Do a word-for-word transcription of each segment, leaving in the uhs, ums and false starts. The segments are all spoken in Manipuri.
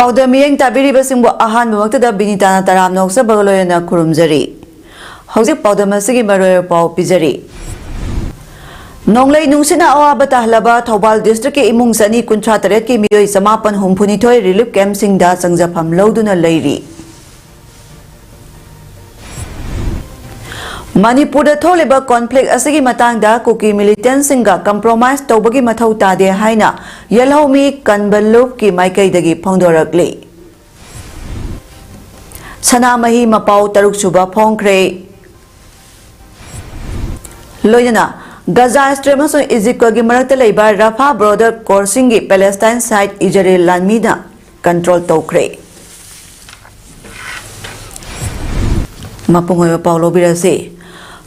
ꯄꯥꯎꯗꯝ ꯃꯤꯠꯌꯦꯡ ꯇꯥꯕꯤꯔꯤꯕꯁꯤꯡꯕꯨ ꯑꯍꯥꯟꯕꯃꯛꯇꯗ ꯕꯤꯅꯤꯇꯥꯅ ꯇꯔꯥꯝꯅ ꯑꯣꯛꯆꯕꯒ ꯂꯣꯏꯅꯅ ꯈꯨꯔꯨꯝꯖꯔꯤ꯫ ꯍꯧꯖꯤꯛ ꯄꯥꯎꯗꯝ ꯑꯁꯤꯒꯤ ꯃꯔꯨꯑꯣꯏꯕ ꯄꯥꯎ ꯄꯤꯖꯔꯤ꯫ ꯅꯣꯡꯂꯩ ꯅꯨꯡꯁꯤꯠꯅ ꯑꯋꯥꯕ ꯇꯥꯍꯜꯂꯕ ꯊꯧꯕꯥꯜ ꯗꯤꯁꯇ꯭ꯔꯤꯛꯀꯤ ꯏꯃꯨꯡ ꯆꯅꯤ ꯀꯨꯟꯊ꯭ꯔꯥ ꯇꯔꯦꯠꯀꯤ ꯃꯤꯑꯣꯏ ꯆꯃꯥꯄꯟ ꯍꯨꯝꯐꯨꯅꯤꯊꯣꯏ ꯔꯤꯂꯤꯐ ꯀꯦꯝꯞꯁꯤꯡꯗ ꯆꯪꯖꯐꯝ ꯂꯧꯗꯨꯅ ꯂꯩꯔꯤ꯫ ꯃꯅꯤꯄꯨꯔꯗ ꯊꯣꯛꯂꯤꯕ ꯀꯣꯟꯐ꯭ꯂꯤꯛ ꯑꯁꯤꯒꯤ ꯃꯇꯥꯡꯗ ꯀꯨꯀꯤ ꯃꯤꯂꯤꯇꯦꯟꯁꯤꯡꯒ ꯀꯝꯄ꯭ꯔꯣꯃꯥꯏꯁ ꯇꯧꯕꯒꯤ ꯃꯊꯧ ꯇꯥꯗꯦ ꯍꯥꯏꯅ ꯌꯦꯜꯍꯧꯃꯤ ꯀꯟꯕ ꯂꯨꯞꯀꯤ ꯃꯥꯏꯀꯩꯗꯒꯤ ꯐꯣꯡꯗꯣꯔꯛꯂꯤ꯫ ꯁꯅꯥꯃꯍꯤ ꯃꯄꯥꯎ ꯇꯔꯨꯛ ꯁꯨꯕ ꯐꯣꯡꯈ꯭ꯔꯦ꯫ ꯂꯣꯏꯅꯅ ꯒꯖꯥ ꯁ꯭ꯇ꯭ꯔꯤꯞ ꯑꯃꯁꯨꯡ ꯏꯖꯤꯞꯀꯒꯤ ꯃꯔꯛꯇ ꯂꯩꯕ ꯔꯐꯥ ꯕꯣꯔꯗꯔ ꯀ꯭ꯔꯣꯁꯤꯡꯒꯤ ꯄꯦꯂꯦꯁꯇꯥꯏꯟ ꯁꯥꯏꯠ ꯏꯖꯔꯦꯜ ꯂꯥꯟꯃꯤꯅ ꯀꯟꯇ꯭ꯔꯣꯜ ꯇꯧꯈ꯭ꯔꯦ꯫ ꯃꯄꯨꯡ ꯑꯣꯏꯕ ꯄꯥꯎ ꯂꯧꯕꯤꯔꯁꯤ꯫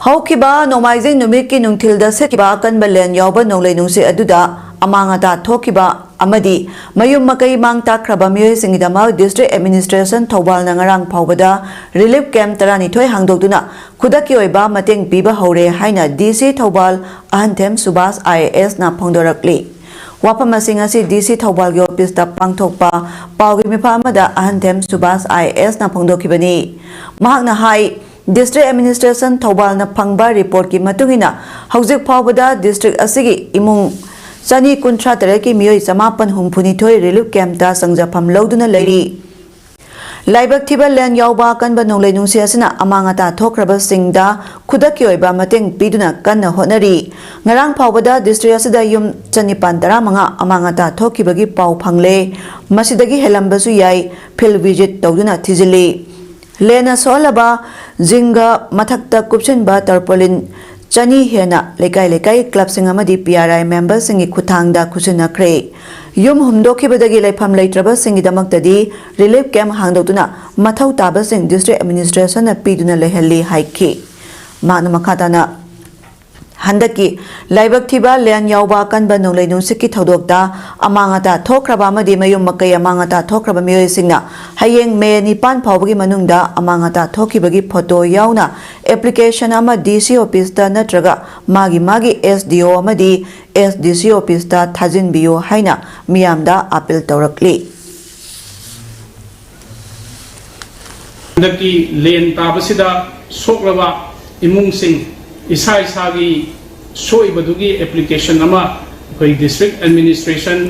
ꯍꯧꯈꯤꯕ ꯅꯣꯡꯃꯥꯏꯖꯤꯡ ꯅꯨꯃꯤꯠꯀꯤ ꯅꯨꯡꯊꯤꯜꯗ ꯁꯤꯠꯈꯤꯕ ꯑꯀꯟꯕ ꯂꯦꯟ ꯌꯥꯎꯕ ꯅꯣꯡꯂꯩ ꯅꯨꯡꯁꯤꯠ ꯑꯗꯨꯗ ꯑꯃꯥꯡ ꯑꯇꯥ ꯊꯣꯛꯈꯤꯕ ꯑꯃꯗꯤ ꯃꯌꯨꯝ ꯃꯀꯩ ꯃꯥꯡ ꯇꯥꯛꯈ꯭ꯔꯕ ꯃꯤꯑꯣꯏꯁꯤꯡꯒꯤꯗꯃꯛ ꯗꯤꯁꯇ꯭ꯔꯤꯛ ꯑꯦꯗꯃꯤꯅꯤꯁꯇ꯭ꯔꯦꯁꯟ ꯊꯧꯕꯥꯜꯅ ꯉꯔꯥꯡ ꯐꯥꯎꯕꯗ ꯔꯤꯂꯤꯐ ꯀꯦꯝꯞ ꯇꯔꯥꯅꯤꯊꯣꯏ ꯍꯥꯡꯗꯣꯛꯇꯨꯅ ꯈꯨꯗꯛꯀꯤ ꯑꯣꯏꯕ ꯃꯇꯦꯡ ꯄꯤꯕ ꯍꯧꯔꯦ ꯍꯥꯏꯅ ꯗꯤ ꯁꯤ ꯊꯧꯕꯥꯜ ꯑꯍꯟꯊꯦꯝ ꯁꯨꯕꯥꯁ ꯑꯥꯏ ꯑꯦ ꯑꯦꯁꯅ ꯐꯣꯡꯗꯣꯔꯛꯂꯤ꯫ ꯋꯥꯐꯝ ꯑꯁꯤ ꯉꯁꯤ ꯗꯤ ꯁꯤ ꯊꯧꯕꯥꯜꯒꯤ ꯑꯣꯐꯤꯁꯇ ꯄꯥꯡꯊꯣꯛꯄ ꯄꯥꯎꯒꯤ ꯃꯤꯐꯝ ꯑꯃꯗ ꯑꯍꯟꯊꯦꯝ ꯁꯨꯕꯥꯁ ꯑꯥꯏ ꯑꯦ ꯑꯦꯁꯅ ꯐꯣꯡꯗꯣꯛꯈꯤꯕꯅꯤ꯫ ꯃꯍꯥꯛꯅ ꯍꯥꯏ, ꯗꯤꯁꯇ꯭ꯔꯤꯛ ꯑꯦꯗꯃꯤꯅꯤꯁꯇ꯭ꯔꯦꯁꯟ ꯊꯧꯕꯥꯜꯅ ꯐꯪꯕ ꯔꯤꯄꯣꯔꯠꯀꯤ ꯃꯇꯨꯡ ꯏꯟꯅ ꯍꯧꯖꯤꯛ ꯐꯥꯎꯕꯗ ꯗꯤꯁꯇ꯭ꯔꯤꯛ ꯑꯁꯤꯒꯤ ꯏꯃꯨꯡ ꯆꯅꯤ ꯀꯨꯟꯊ꯭ꯔꯥ ꯇꯔꯦꯠꯀꯤ ꯃꯤꯑꯣꯏ ꯆꯃꯥꯄꯟ ꯍꯨꯝꯐꯨꯅꯤꯊꯣꯏ ꯔꯤꯂꯤꯐ ꯀꯦꯝꯞꯇ ꯆꯪꯖꯐꯝ ꯂꯧꯗꯨꯅ ꯂꯩꯔꯤ꯫ ꯂꯥꯏꯕꯛ ꯊꯤꯕ ꯂꯦꯟ ꯌꯥꯎꯕ ꯑꯀꯟꯕ ꯅꯣꯡꯂꯩ ꯅꯨꯡꯁꯤꯠ ꯑꯁꯤꯅ ꯑꯃꯥꯡ ꯑꯇꯥ ꯊꯣꯛꯈ꯭ꯔꯕꯁꯤꯡꯗ ꯈꯨꯗꯛꯀꯤ ꯑꯣꯏꯕ ꯃꯇꯦꯡ ꯄꯤꯗꯨꯅ ꯀꯟꯅ ꯍꯣꯠꯅꯔꯤ꯫ ꯉꯔꯥꯡ ꯐꯥꯎꯕꯗ ꯗꯤꯁꯇ꯭ꯔꯤꯛ ꯑꯁꯤꯗ ꯌꯨꯝ ꯆꯅꯤꯄꯥꯟ ꯇꯔꯥꯃꯉꯥ ꯑꯃꯥꯡ ꯑꯇꯥ ꯊꯣꯛꯈꯤꯕꯒꯤ ꯄꯥꯎ ꯐꯪꯂꯦ꯫ ꯃꯁꯤꯗꯒꯤ ꯍꯦꯜꯂꯝꯕꯁꯨ ꯌꯥꯏ꯫ ꯐꯤꯜꯗ ꯚꯤꯖꯤꯠ ꯇꯧꯗꯨꯅ ꯊꯤꯖꯤꯜꯂꯤ꯫ ꯂꯦꯟꯅ ꯁꯣꯛꯍꯜꯂꯕ ꯖꯤꯡꯒ ꯃꯊꯛꯇ ꯀꯨꯞꯁꯤꯟꯕ ꯇꯔꯄꯣꯂꯤꯟ ꯆꯅꯤ ꯍꯦꯟꯅ ꯂꯩꯀꯥꯏ ꯂꯩꯀꯥꯏ ꯀ꯭ꯂꯕꯁꯤꯡ ꯑꯃꯗꯤ ꯄꯤ ꯑꯥꯔ ꯑꯥꯏ ꯃꯦꯝꯕꯔꯁꯤꯡꯒꯤ ꯈꯨꯠꯊꯥꯡꯗ ꯈꯨꯠꯁꯤꯟꯅꯈ꯭ꯔꯦ꯫ ꯌꯨꯝ ꯍꯨꯝꯗꯣꯛꯈꯤꯕꯗꯒꯤ ꯂꯩꯐꯝ ꯂꯩꯇ꯭ꯔꯕꯁꯤꯡꯒꯤꯗꯃꯛꯇꯗꯤ ꯔꯤꯂꯤꯐ ꯀꯦꯝꯞ ꯍꯥꯡꯗꯣꯛꯇꯨꯅ ꯃꯊꯧ ꯇꯥꯕꯁꯤꯡ ꯗꯤꯁꯇ꯭ꯔꯤꯛ ꯑꯦꯗꯃꯤꯅꯤꯁꯇ꯭ꯔꯦꯁꯟꯅ ꯄꯤꯗꯨꯅ ꯂꯩꯍꯜꯂꯤ ꯍꯥꯏꯈꯤ꯫ ꯃꯍꯥꯛꯅ ꯃꯈꯥ ꯇꯥꯅ ꯍꯟꯗꯛꯀꯤ ꯂꯥꯏꯕꯛ ꯊꯤꯕ ꯂꯦꯟ ꯌꯥꯎꯕ ꯑꯀꯟꯕ ꯅꯣꯡꯂꯩ ꯅꯨꯡꯁꯤꯠꯀꯤ ꯊꯧꯗꯣꯛꯇ ꯑꯃꯥꯡ ꯑꯇꯥ ꯊꯣꯛꯈ꯭ꯔꯕ ꯑꯃꯗꯤ ꯃꯌꯨꯝ ꯃꯀꯩ ꯑꯃꯥꯡ ꯑꯇꯥ ꯊꯣꯛꯈ꯭ꯔꯕ ꯃꯤꯑꯣꯏꯁꯤꯡꯅ ꯍꯌꯦꯡ ꯃꯦ ꯅꯤꯄꯥꯟ ꯐꯥꯎꯕꯒꯤ ꯃꯅꯨꯡꯗ ꯑꯃꯥꯡ ꯑꯇꯥ ꯊꯣꯛꯈꯤꯕꯒꯤ ꯐꯣꯇꯣ ꯌꯥꯎꯅ ꯑꯦꯄ꯭ꯂꯤꯀꯦꯁꯟ ꯑꯃ ꯗꯤ ꯁꯤ ꯑꯣꯐꯤꯁꯇ ꯅꯠꯇ꯭ꯔꯒ ꯃꯥꯒꯤ ꯃꯥꯒꯤ ꯑꯦꯁ ꯗꯤ ꯑꯣ ꯑꯃꯗꯤ ꯑꯦꯁ ꯗꯤ ꯁꯤ ꯑꯣꯐꯤꯁꯇ ꯊꯥꯖꯤꯟꯕꯤꯌꯨ ꯍꯥꯏꯅ ꯃꯤꯌꯥꯝꯗ ꯑꯥꯄꯤꯜ ꯇꯧꯔꯛꯂꯤ꯫ ꯍꯟꯗꯛꯀꯤ ꯂꯦꯟ ꯇꯥꯕꯁꯤꯗ ꯁꯣꯛꯂꯕ ꯏꯃꯨꯡꯁꯤꯡ ꯏꯁꯥ ꯏꯁꯥꯒꯤ ꯁꯣꯛꯏꯕꯗꯨꯒꯤ application ꯑꯃ ꯑꯩꯈꯣꯏ district administration,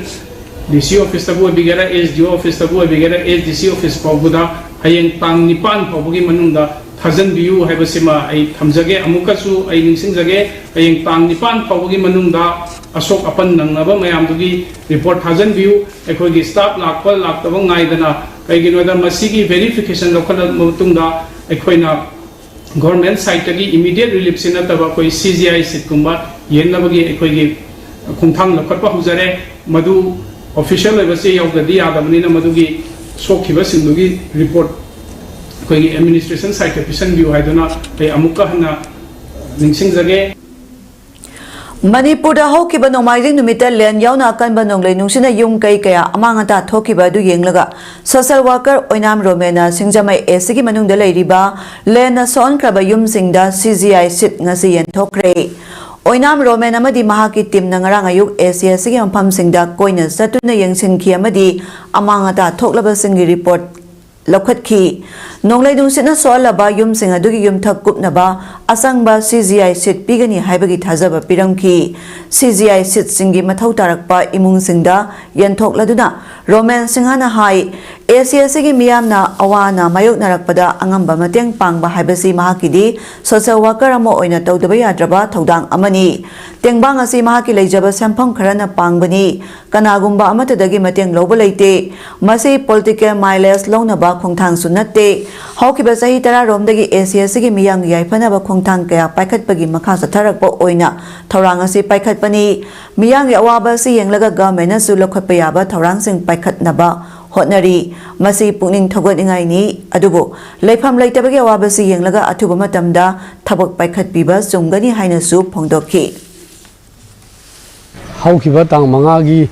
D C officeꯇꯕꯨ ꯑꯣꯏꯕꯤꯒꯦꯔꯥ, S D O officeꯇꯕꯨ ꯑꯣꯏꯕꯤꯒꯦꯔꯥ, S D C office ꯐꯥꯎꯕꯗ ꯍꯌꯦꯡ ꯇꯥꯡ ꯅꯤꯄꯥꯟ ꯐꯥꯎꯕꯒꯤ ꯃꯅꯨꯡꯗ ꯊꯥꯖꯤꯟꯕꯤꯌꯨ ꯍꯥꯏꯕꯁꯤꯃ ꯑꯩ ꯊꯝꯖꯒꯦ꯫ ꯑꯃꯨꯛꯀꯁꯨ ꯑꯩ ꯅꯤꯡꯁꯤꯡꯖꯒꯦ, ꯍꯌꯦꯡ ꯇꯥꯡ ꯅꯤꯄꯥꯟ ꯐꯥꯎꯕꯒꯤ ꯃꯅꯨꯡꯗ ꯑꯁꯣꯛ ꯑꯄꯟ ꯅꯪꯅꯕ ꯃꯌꯥꯝꯗꯨꯒꯤ report ꯊꯥꯖꯤꯟꯕꯤꯌꯨ꯫ ꯑꯩꯈꯣꯏꯒꯤ staff ꯂꯥꯛꯄ ꯂꯥꯛꯇꯕ ꯉꯥꯏꯗꯅ, ꯀꯩꯒꯤꯅꯣꯗ ꯃꯁꯤꯒꯤ verification ꯂꯧꯈꯠꯂꯕ ꯃꯇꯨꯡꯗ ꯑꯩꯈꯣꯏꯅ government sideꯇꯒꯤ immediate reliefꯁꯤ ꯅꯠꯇꯕ ꯑꯩꯈꯣꯏ C G I sheetꯀꯨꯝꯕ ꯌꯦꯟꯅꯕꯒꯤ ꯑꯩꯈꯣꯏꯒꯤ ꯈꯣꯡꯊꯥꯡ ꯂꯧꯈꯠꯄ ꯍꯧꯖꯔꯦ꯫ ꯃꯗꯨ official ꯑꯣꯏꯕ ꯆꯦ ꯌꯥꯎꯗ꯭ꯔꯗꯤ ꯌꯥꯗꯕꯅꯤꯅ, ꯃꯗꯨꯒꯤ ꯁꯣꯛꯈꯤꯕꯁꯤꯡꯗꯨꯒꯤ report ꯑꯩꯈꯣꯏꯒꯤ administration sideꯇ ꯄꯤꯁꯤꯟꯕꯤꯌꯨ ꯍꯥꯏꯗꯨꯅ ꯑꯩ ꯑꯃꯨꯛꯀ ꯍꯟꯅ ꯅꯤꯡꯁꯤꯡꯖꯒꯦ꯫ ꯃꯅꯤꯄꯨꯔꯗ ꯍꯧꯈꯤꯕ ꯅꯣꯡꯃꯥꯏꯖꯤꯡ ꯅꯨꯃꯤꯠꯇ ꯂꯦꯟ ꯌꯥꯎꯅ ꯑꯀꯟꯕ ꯅꯣꯡꯂꯩ ꯅꯨꯡꯁꯤꯠꯅ ꯌꯨꯝ ꯀꯩ ꯀꯌꯥ ꯑꯃꯥꯡ ꯑꯇꯥ ꯊꯣꯛꯈꯤꯕ ꯑꯗꯨ ꯌꯦꯡꯂꯒ, social worker Oinam ꯔꯣꯃꯦꯟꯅ Singjamei A Cꯒꯤ ꯃꯅꯨꯡꯗ ꯂꯩꯔꯤꯕ ꯂꯦꯟꯅ ꯁꯣꯛꯍꯟꯈ꯭ꯔꯕ ꯌꯨꯝꯁꯤꯡꯗ C G I sheet ꯉꯁꯤ ꯌꯦꯟꯊꯣꯛꯈ꯭ꯔꯦ꯫ ꯑꯣꯏꯅꯥꯝ ꯔꯣꯃꯦꯟ ꯑꯃꯗꯤ ꯃꯍꯥꯛꯀꯤ teamꯅ ꯉꯔꯥꯡ ꯑꯌꯨꯛ A C ꯑꯁꯤꯒꯤ ꯃꯐꯝꯁꯤꯡꯗ ꯀꯣꯏꯅ ꯆꯠꯇꯨꯅ ꯌꯦꯡꯁꯤꯟꯈꯤ ꯑꯃꯗꯤ ꯑꯃꯥꯡ ꯑꯇꯥ ꯊꯣꯛꯂꯕꯁꯤꯡꯒꯤ report ꯂꯧꯈꯠꯈꯤ꯫ ꯅꯣꯡꯂꯩ ꯅꯨꯡꯁꯤꯠꯅ ꯁꯣꯛꯍꯜꯂꯕ ꯌꯨꯝꯁꯤꯡ ꯑꯗꯨꯒꯤ ꯌꯨꯝꯊꯛ ꯀꯨꯞꯅꯕ ꯑꯁꯪꯕ C G I sheet ꯄꯤꯒꯅꯤ ꯍꯥꯏꯕꯒꯤ ꯊꯥꯖꯕ ꯄꯤꯔꯝꯈꯤ꯫ C G I sheetꯁꯤꯡꯒꯤ ꯃꯊꯧ ꯇꯥꯔꯛꯄ ꯏꯃꯨꯡꯁꯤꯡꯗ ꯌꯦꯟꯊꯣꯛꯂꯗꯨꯅ ꯔꯣꯃꯦꯟ ꯁꯤꯡꯍꯅ ꯍꯥꯏ, A C ꯑꯁꯤꯒꯤ ꯃꯤꯌꯥꯝꯅ ꯑꯋꯥ ꯑꯅꯥ ꯃꯥꯌꯣꯛꯅꯔꯛꯄꯗ ꯑꯉꯝꯕ ꯃꯇꯦꯡ ꯄꯥꯡꯕ ꯍꯥꯏꯕꯁꯤ ꯃꯍꯥꯛꯀꯤꯗꯤ social worker ꯑꯃ ꯑꯣꯏꯅ ꯇꯧꯗꯕ ꯌꯥꯗ꯭ꯔꯕ ꯊꯧꯗꯥꯡ ꯑꯃꯅꯤ꯫ ꯇꯦꯡꯕꯥꯡ ꯑꯁꯤ ꯃꯍꯥꯛꯀꯤ ꯂꯩꯖꯕ ꯁꯦꯟꯐꯝ ꯈꯔꯅ ꯄꯥꯡꯕꯅꯤ꯫ ꯀꯅꯥꯒꯨꯝꯕ ꯑꯃꯠꯇꯗꯒꯤ ꯃꯇꯦꯡ ꯂꯧꯕ ꯂꯩꯇꯦ꯫ ꯃꯁꯤ political mileage ꯂꯧꯅꯕ ꯈꯣꯡꯊꯥꯡꯁꯨ ꯅꯠꯇꯦ꯫ ꯍꯧꯈꯤꯕ ꯆꯍꯤ ꯇꯔꯥꯔꯣꯝꯗꯒꯤ A C ꯑꯁꯤꯒꯤ ꯃꯤꯌꯥꯝꯒꯤ ꯌꯥꯏꯐꯅꯕ ꯈꯣꯡꯊꯥꯡ ꯀꯌꯥ ꯄꯥꯏꯈꯠꯄꯒꯤ ꯃꯈꯥ ꯆꯠꯊꯔꯛꯄ ꯑꯣꯏꯅ ꯊꯧꯔꯥꯡ ꯑꯁꯤ ꯄꯥꯏꯈꯠꯄꯅꯤ꯫ ꯃꯤꯌꯥꯝꯒꯤ ꯑꯋꯥꯕ ꯑꯁꯤ ꯌꯦꯡꯂꯒ governmentꯅꯁꯨ ꯂꯧꯈꯠꯄ ꯌꯥꯕ ꯊꯧꯔꯥꯡꯁꯤꯡ ꯄꯥꯏꯈꯠꯅꯕ ꯍꯣꯠꯅꯔꯤ꯫ ꯃꯁꯤ ꯄꯨꯛꯅꯤꯡ ꯊꯧꯒꯠꯅꯤꯡꯉꯥꯏꯅꯤ꯫ ꯑꯗꯨꯕꯨ ꯂꯩꯐꯝ ꯂꯩꯇꯕꯒꯤ ꯑꯋꯥꯕꯁꯤ ꯌꯦꯡꯂꯒ ꯑꯊꯨꯕ ꯃꯇꯝꯗ ꯊꯕꯛ ꯄꯥꯏꯈꯠꯄꯤꯕ ꯆꯨꯝꯒꯅꯤ ꯍꯥꯏꯅꯁꯨ ꯐꯣꯡꯗꯣꯛꯈꯤ꯫ ꯍꯧꯈꯤꯕ ꯇꯥꯡ ꯃꯉꯥꯒꯤ,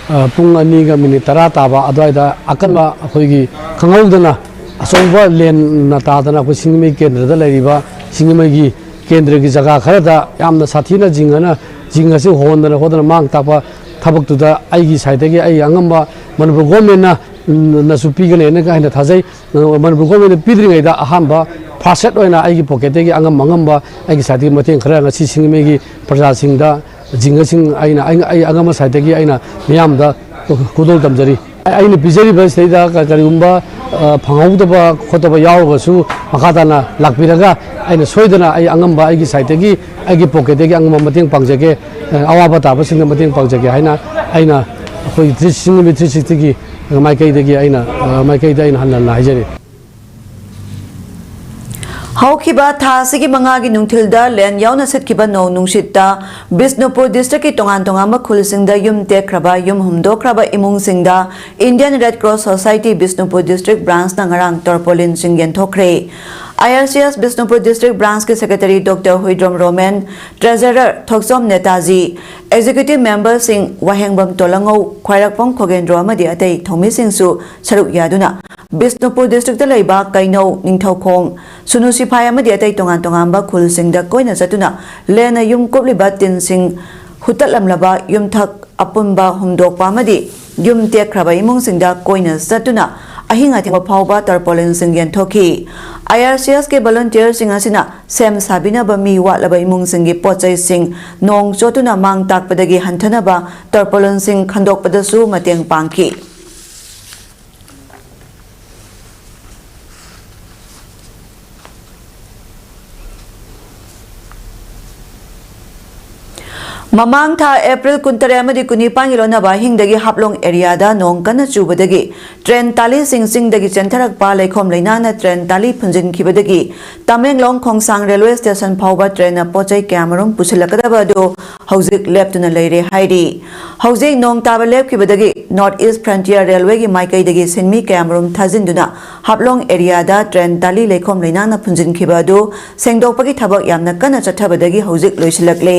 ꯑ, ꯄꯨꯡ ꯑꯅꯤꯒ ꯃꯤꯅꯤꯠ ꯇꯔꯥ ꯇꯥꯕ ꯑꯗꯨꯋꯥꯏꯗ ꯑꯀꯟꯕ ꯑꯩꯈꯣꯏꯒꯤ ꯈꯪꯍꯧꯗꯅ ꯑꯆꯧꯕ ꯂꯦꯟꯅ ꯇꯥꯗꯅ ꯑꯩꯈꯣꯏ ꯁꯤꯡꯖꯃꯩ ꯀꯦꯟꯗ꯭ꯔꯗ ꯂꯩꯔꯤꯕ ꯁꯤꯡꯖꯃꯩꯒꯤ ꯀꯦꯟꯗ꯭ꯔꯒꯤ ꯖꯒꯥ ꯈꯔꯗ ꯌꯥꯝꯅ ꯁꯥꯊꯤꯅ ꯖꯤꯡ ꯑꯅ, ꯖꯤꯡ ꯑꯁꯤ ꯍꯣꯟꯗꯅ ꯈꯣꯠꯇꯅ ꯃꯥꯡ ꯇꯥꯛꯄ ꯊꯕꯛꯇꯨꯗ ꯑꯩꯒꯤ ꯁꯥꯏꯠꯇꯒꯤ ꯑꯩ ꯑꯉꯝꯕ ꯃꯅꯤꯄꯨꯔ ꯒꯣꯔꯃꯦꯟꯅ ꯅꯁꯨ ꯄꯤꯒꯅꯦꯅ ꯑꯩꯅ ꯊꯥꯖꯩ꯫ ꯃꯅꯤꯄꯨꯔ ꯒꯣꯔꯃꯦꯟꯅ ꯄꯤꯗ꯭ꯔꯤꯉꯩꯗ ꯑꯍꯥꯟꯕ ꯐꯥꯔꯁ ꯑꯣꯏꯅ ꯑꯩꯒꯤ ꯄꯣꯀꯦꯠꯇꯒꯤ ꯑꯉꯝ ꯑꯉꯝꯕ ꯑꯩꯒꯤ ꯁꯥꯏꯠꯇꯒꯤ ꯃꯇꯦꯡ ꯈꯔ ꯉꯁꯤ ꯁꯤꯡꯖꯃꯩꯒꯤ ꯄ꯭ꯔꯖꯥꯁꯤꯡꯗ, ꯖꯤꯡꯒꯁꯤꯡ ꯑꯩꯅ, ꯑꯩ, ꯑꯩ ꯑꯉꯝꯕ ꯁꯥꯏꯠꯇꯒꯤ ꯑꯩꯅ ꯃꯤꯌꯥꯝꯗ ꯈꯨꯗꯣꯜ ꯇꯝꯖꯔꯤ꯫ ꯑꯩꯅ ꯄꯤꯖꯔꯤꯕ ꯁꯤꯗꯩꯗ ꯀ-, ꯀꯔꯤꯒꯨꯝꯕ, ꯑ, ꯐꯪꯍꯧꯗꯕ ꯈꯣꯠꯇꯕ ꯌꯥꯎꯔꯒꯁꯨ ꯃꯈꯥ ꯇꯥꯅ ꯂꯥꯛꯄꯤꯔꯒ ꯑꯩꯅ ꯁꯣꯏꯗꯅ ꯑꯩ ꯑꯉꯝꯕ ꯑꯩꯒꯤ ꯁꯥꯏꯠꯇꯒꯤ ꯑꯩꯒꯤ ꯄꯣꯀꯦꯠꯇꯒꯤ ꯑꯉꯝꯕ ꯃꯇꯦꯡ ꯄꯥꯡꯖꯒꯦ, ꯑ, ꯑꯋꯥꯕ ꯇꯥꯕꯁꯤꯡꯗ ꯃꯇꯦꯡ ꯄꯥꯡꯖꯒꯦ ꯍꯥꯏꯅ ꯑꯩꯅ ꯑꯩꯈꯣꯏ ꯊ꯭ꯔꯤ ꯁꯤꯛꯁꯇꯤꯒꯤ ꯃꯥꯏꯀꯩꯗꯒꯤ ꯑꯩꯅ, ꯑ, ꯃꯥꯏꯀꯩꯗ ꯑꯩꯅ ꯍꯟꯅ ꯍꯟꯅ ꯍꯥꯏꯖꯔꯤ꯫ ꯍꯧꯈꯤꯕ ꯊꯥ ꯑꯁꯤꯒꯤ ꯃꯉꯥꯒꯤ ꯅꯨꯡꯊꯤꯜꯗ ꯂꯦꯟ ꯌꯥꯎꯅ ꯁꯤꯠꯈꯤꯕ ꯅꯣꯡ ꯅꯨꯡꯁꯤꯠꯇ ꯕꯤꯁꯅꯨꯄꯨꯔ ꯗꯤꯁꯇ꯭ꯔꯤꯛꯀꯤ ꯇꯣꯉꯥꯟ ꯇꯣꯉꯥꯟꯕ ꯈꯨꯜꯁꯤꯡꯗ ꯌꯨꯝ ꯇꯦꯛꯈ꯭ꯔꯕ, ꯌꯨꯝ ꯍꯨꯝꯗꯣꯛꯈ꯭ꯔꯕ ꯏꯃꯨꯡꯁꯤꯡꯗ Indian Red Cross Society Bishnupur district ꯕ꯭ꯔꯥꯟꯁꯅ ꯉꯔꯥꯡ ꯇꯔꯄꯣꯂꯤꯟꯁꯤꯡ ꯌꯦꯟꯊꯣꯛꯈ꯭ꯔꯦ꯫ I R C S Bishnupur district ꯕ꯭ꯔꯥꯟꯁꯀꯤ secretary doctor Huidrom Romen, treasurer Thokchom Netaji, executive ꯃꯦꯝꯕꯔꯁꯤꯡ ꯋꯥꯍꯦꯡꯕꯝ ꯇꯣꯂꯪꯉꯧ, ꯈ꯭ꯋꯥꯏꯔꯥꯛꯄꯝ ꯈꯣꯒꯦꯟꯗ꯭ꯔꯣ ꯑꯃꯗꯤ ꯑꯇꯩ ꯊꯧꯃꯤꯁꯤꯡꯁꯨ ꯁꯔꯨꯛ ꯌꯥꯗꯨꯅ ꯕꯤꯁꯅꯨꯄꯨꯔ ꯗꯤꯁꯇ꯭ꯔꯤꯛꯇ ꯂꯩꯕ ꯀꯩꯅꯧ, ꯅꯤꯡꯊꯧꯈꯣꯡ, ꯁꯨꯅꯨ ꯁꯤꯐꯥꯏ ꯑꯃꯗꯤ ꯑꯇꯩ ꯇꯣꯉꯥꯟ ꯇꯣꯉꯥꯟꯕ ꯈꯨꯜꯁꯤꯡꯗ ꯀꯣꯏꯅ ꯆꯠꯇꯨꯅ ꯂꯦꯟꯅ ꯌꯨꯝ ꯀꯨꯞꯂꯤꯕ ꯇꯤꯟꯁꯤꯡ ꯍꯨꯠꯇꯠꯂꯝꯂꯕ ꯌꯨꯝꯊꯛ ꯑꯄꯨꯟꯕ ꯍꯨꯝꯗꯣꯛꯄ ꯑꯃꯗꯤ ꯌꯨꯝ ꯇꯦꯛꯈ꯭ꯔꯕ ꯏꯃꯨꯡꯁꯤꯡꯗ ꯀꯣꯏꯅ ꯆꯠꯇꯨꯅ ꯑꯍꯤꯡ ꯑꯊꯦꯡꯕ ꯐꯥꯎꯕ ꯇꯔꯄꯣꯂꯤꯟꯁꯤꯡ ꯌꯦꯟꯊꯣꯛꯈꯤ꯫ ꯑꯥꯏ ꯑꯥꯔ ꯁꯤ ꯑꯦꯁꯀꯤ ꯚꯣꯂꯨꯟꯇꯤꯌꯔꯁꯤꯡ ꯑꯁꯤꯅ ꯁꯦꯝ ꯁꯥꯕꯤꯅꯕ ꯃꯤ ꯋꯥꯠꯂꯕ ꯏꯃꯨꯡꯁꯤꯡꯒꯤ ꯄꯣꯠ ꯆꯩꯁꯤꯡ ꯅꯣꯡ ꯆꯣꯠꯇꯨꯅ ꯃꯥꯡ ꯇꯥꯛꯄꯗꯒꯤ ꯍꯟꯊꯅꯕ ꯇꯔꯄꯣꯂꯤꯟꯁꯤꯡ ꯈꯟꯗꯣꯛꯄꯗꯁꯨ ꯃꯇꯦꯡ ꯄꯥꯡꯈꯤ꯫ ꯃꯃꯥꯡ ꯊꯥ ꯑꯦꯄ꯭ꯔꯤꯜ ꯀꯨꯟꯇꯔꯦꯠ ꯑꯃꯗꯤ ꯀꯨꯟꯅꯤꯄꯥꯟꯒꯤ ꯂꯣꯟꯅꯕ ꯑꯍꯤꯡꯗꯒꯤ ꯍꯥꯐꯂꯣꯡ ꯑꯦꯔꯤꯌꯥꯗ ꯅꯣꯡ ꯀꯟꯅ ꯆꯨꯕꯗꯒꯤ ꯇ꯭ꯔꯦꯟ ꯇꯥꯂꯤꯁꯤꯡ ꯆꯤꯡꯗꯒꯤ ꯆꯦꯟꯊꯔꯛꯄ ꯂꯩꯈꯣꯝ ꯂꯩꯅꯥꯡꯅ ꯇ꯭ꯔꯦꯟ ꯇꯥꯂꯤ ꯐꯨꯟꯖꯤꯟꯈꯤꯕꯗꯒꯤ ꯇꯃꯦꯡꯂꯣꯡ ꯈꯣꯡꯁꯥꯡ ꯔꯦꯜꯋꯦ ꯁ꯭ꯇꯦꯁꯟ ꯐꯥꯎꯕ ꯇ꯭ꯔꯦꯟꯅ ꯄꯣꯠ ꯆꯩ ꯀꯌꯥꯃꯔꯨꯝ ꯄꯨꯁꯤꯜꯂꯛꯀꯗꯕ ꯑꯗꯨ ꯍꯧꯖꯤꯛ ꯂꯦꯞꯇꯨꯅ ꯂꯩꯔꯦ ꯍꯥꯏꯔꯤ꯫ ꯍꯧꯖꯤꯛ ꯅꯣꯡ ꯇꯥꯕ ꯂꯦꯞꯈꯤꯕꯗꯒꯤ North East Frontier Railwayꯒꯤ ꯃꯥꯏꯀꯩꯗꯒꯤ ꯁꯤꯟꯃꯤ ꯀꯌꯥꯃꯔꯨꯝ ꯊꯥꯖꯤꯟꯗꯨꯅ ꯍꯥꯐꯂꯣꯡ ꯑꯦꯔꯤꯌꯥꯗ ꯇ꯭ꯔꯦꯟ ꯇꯥꯂꯤ ꯂꯩꯈꯣꯝ ꯂꯩꯅꯥꯡꯅ ꯐꯨꯟꯖꯤꯟꯈꯤꯕ ꯑꯗꯨ ꯁꯦꯡꯗꯣꯛꯄꯒꯤ ꯊꯕꯛ ꯌꯥꯝꯅ ꯀꯟꯅ ꯆꯠꯊꯕꯗꯒꯤ ꯍꯧꯖꯤꯛ ꯂꯣꯏꯁꯤꯜꯂꯛꯂꯦ꯫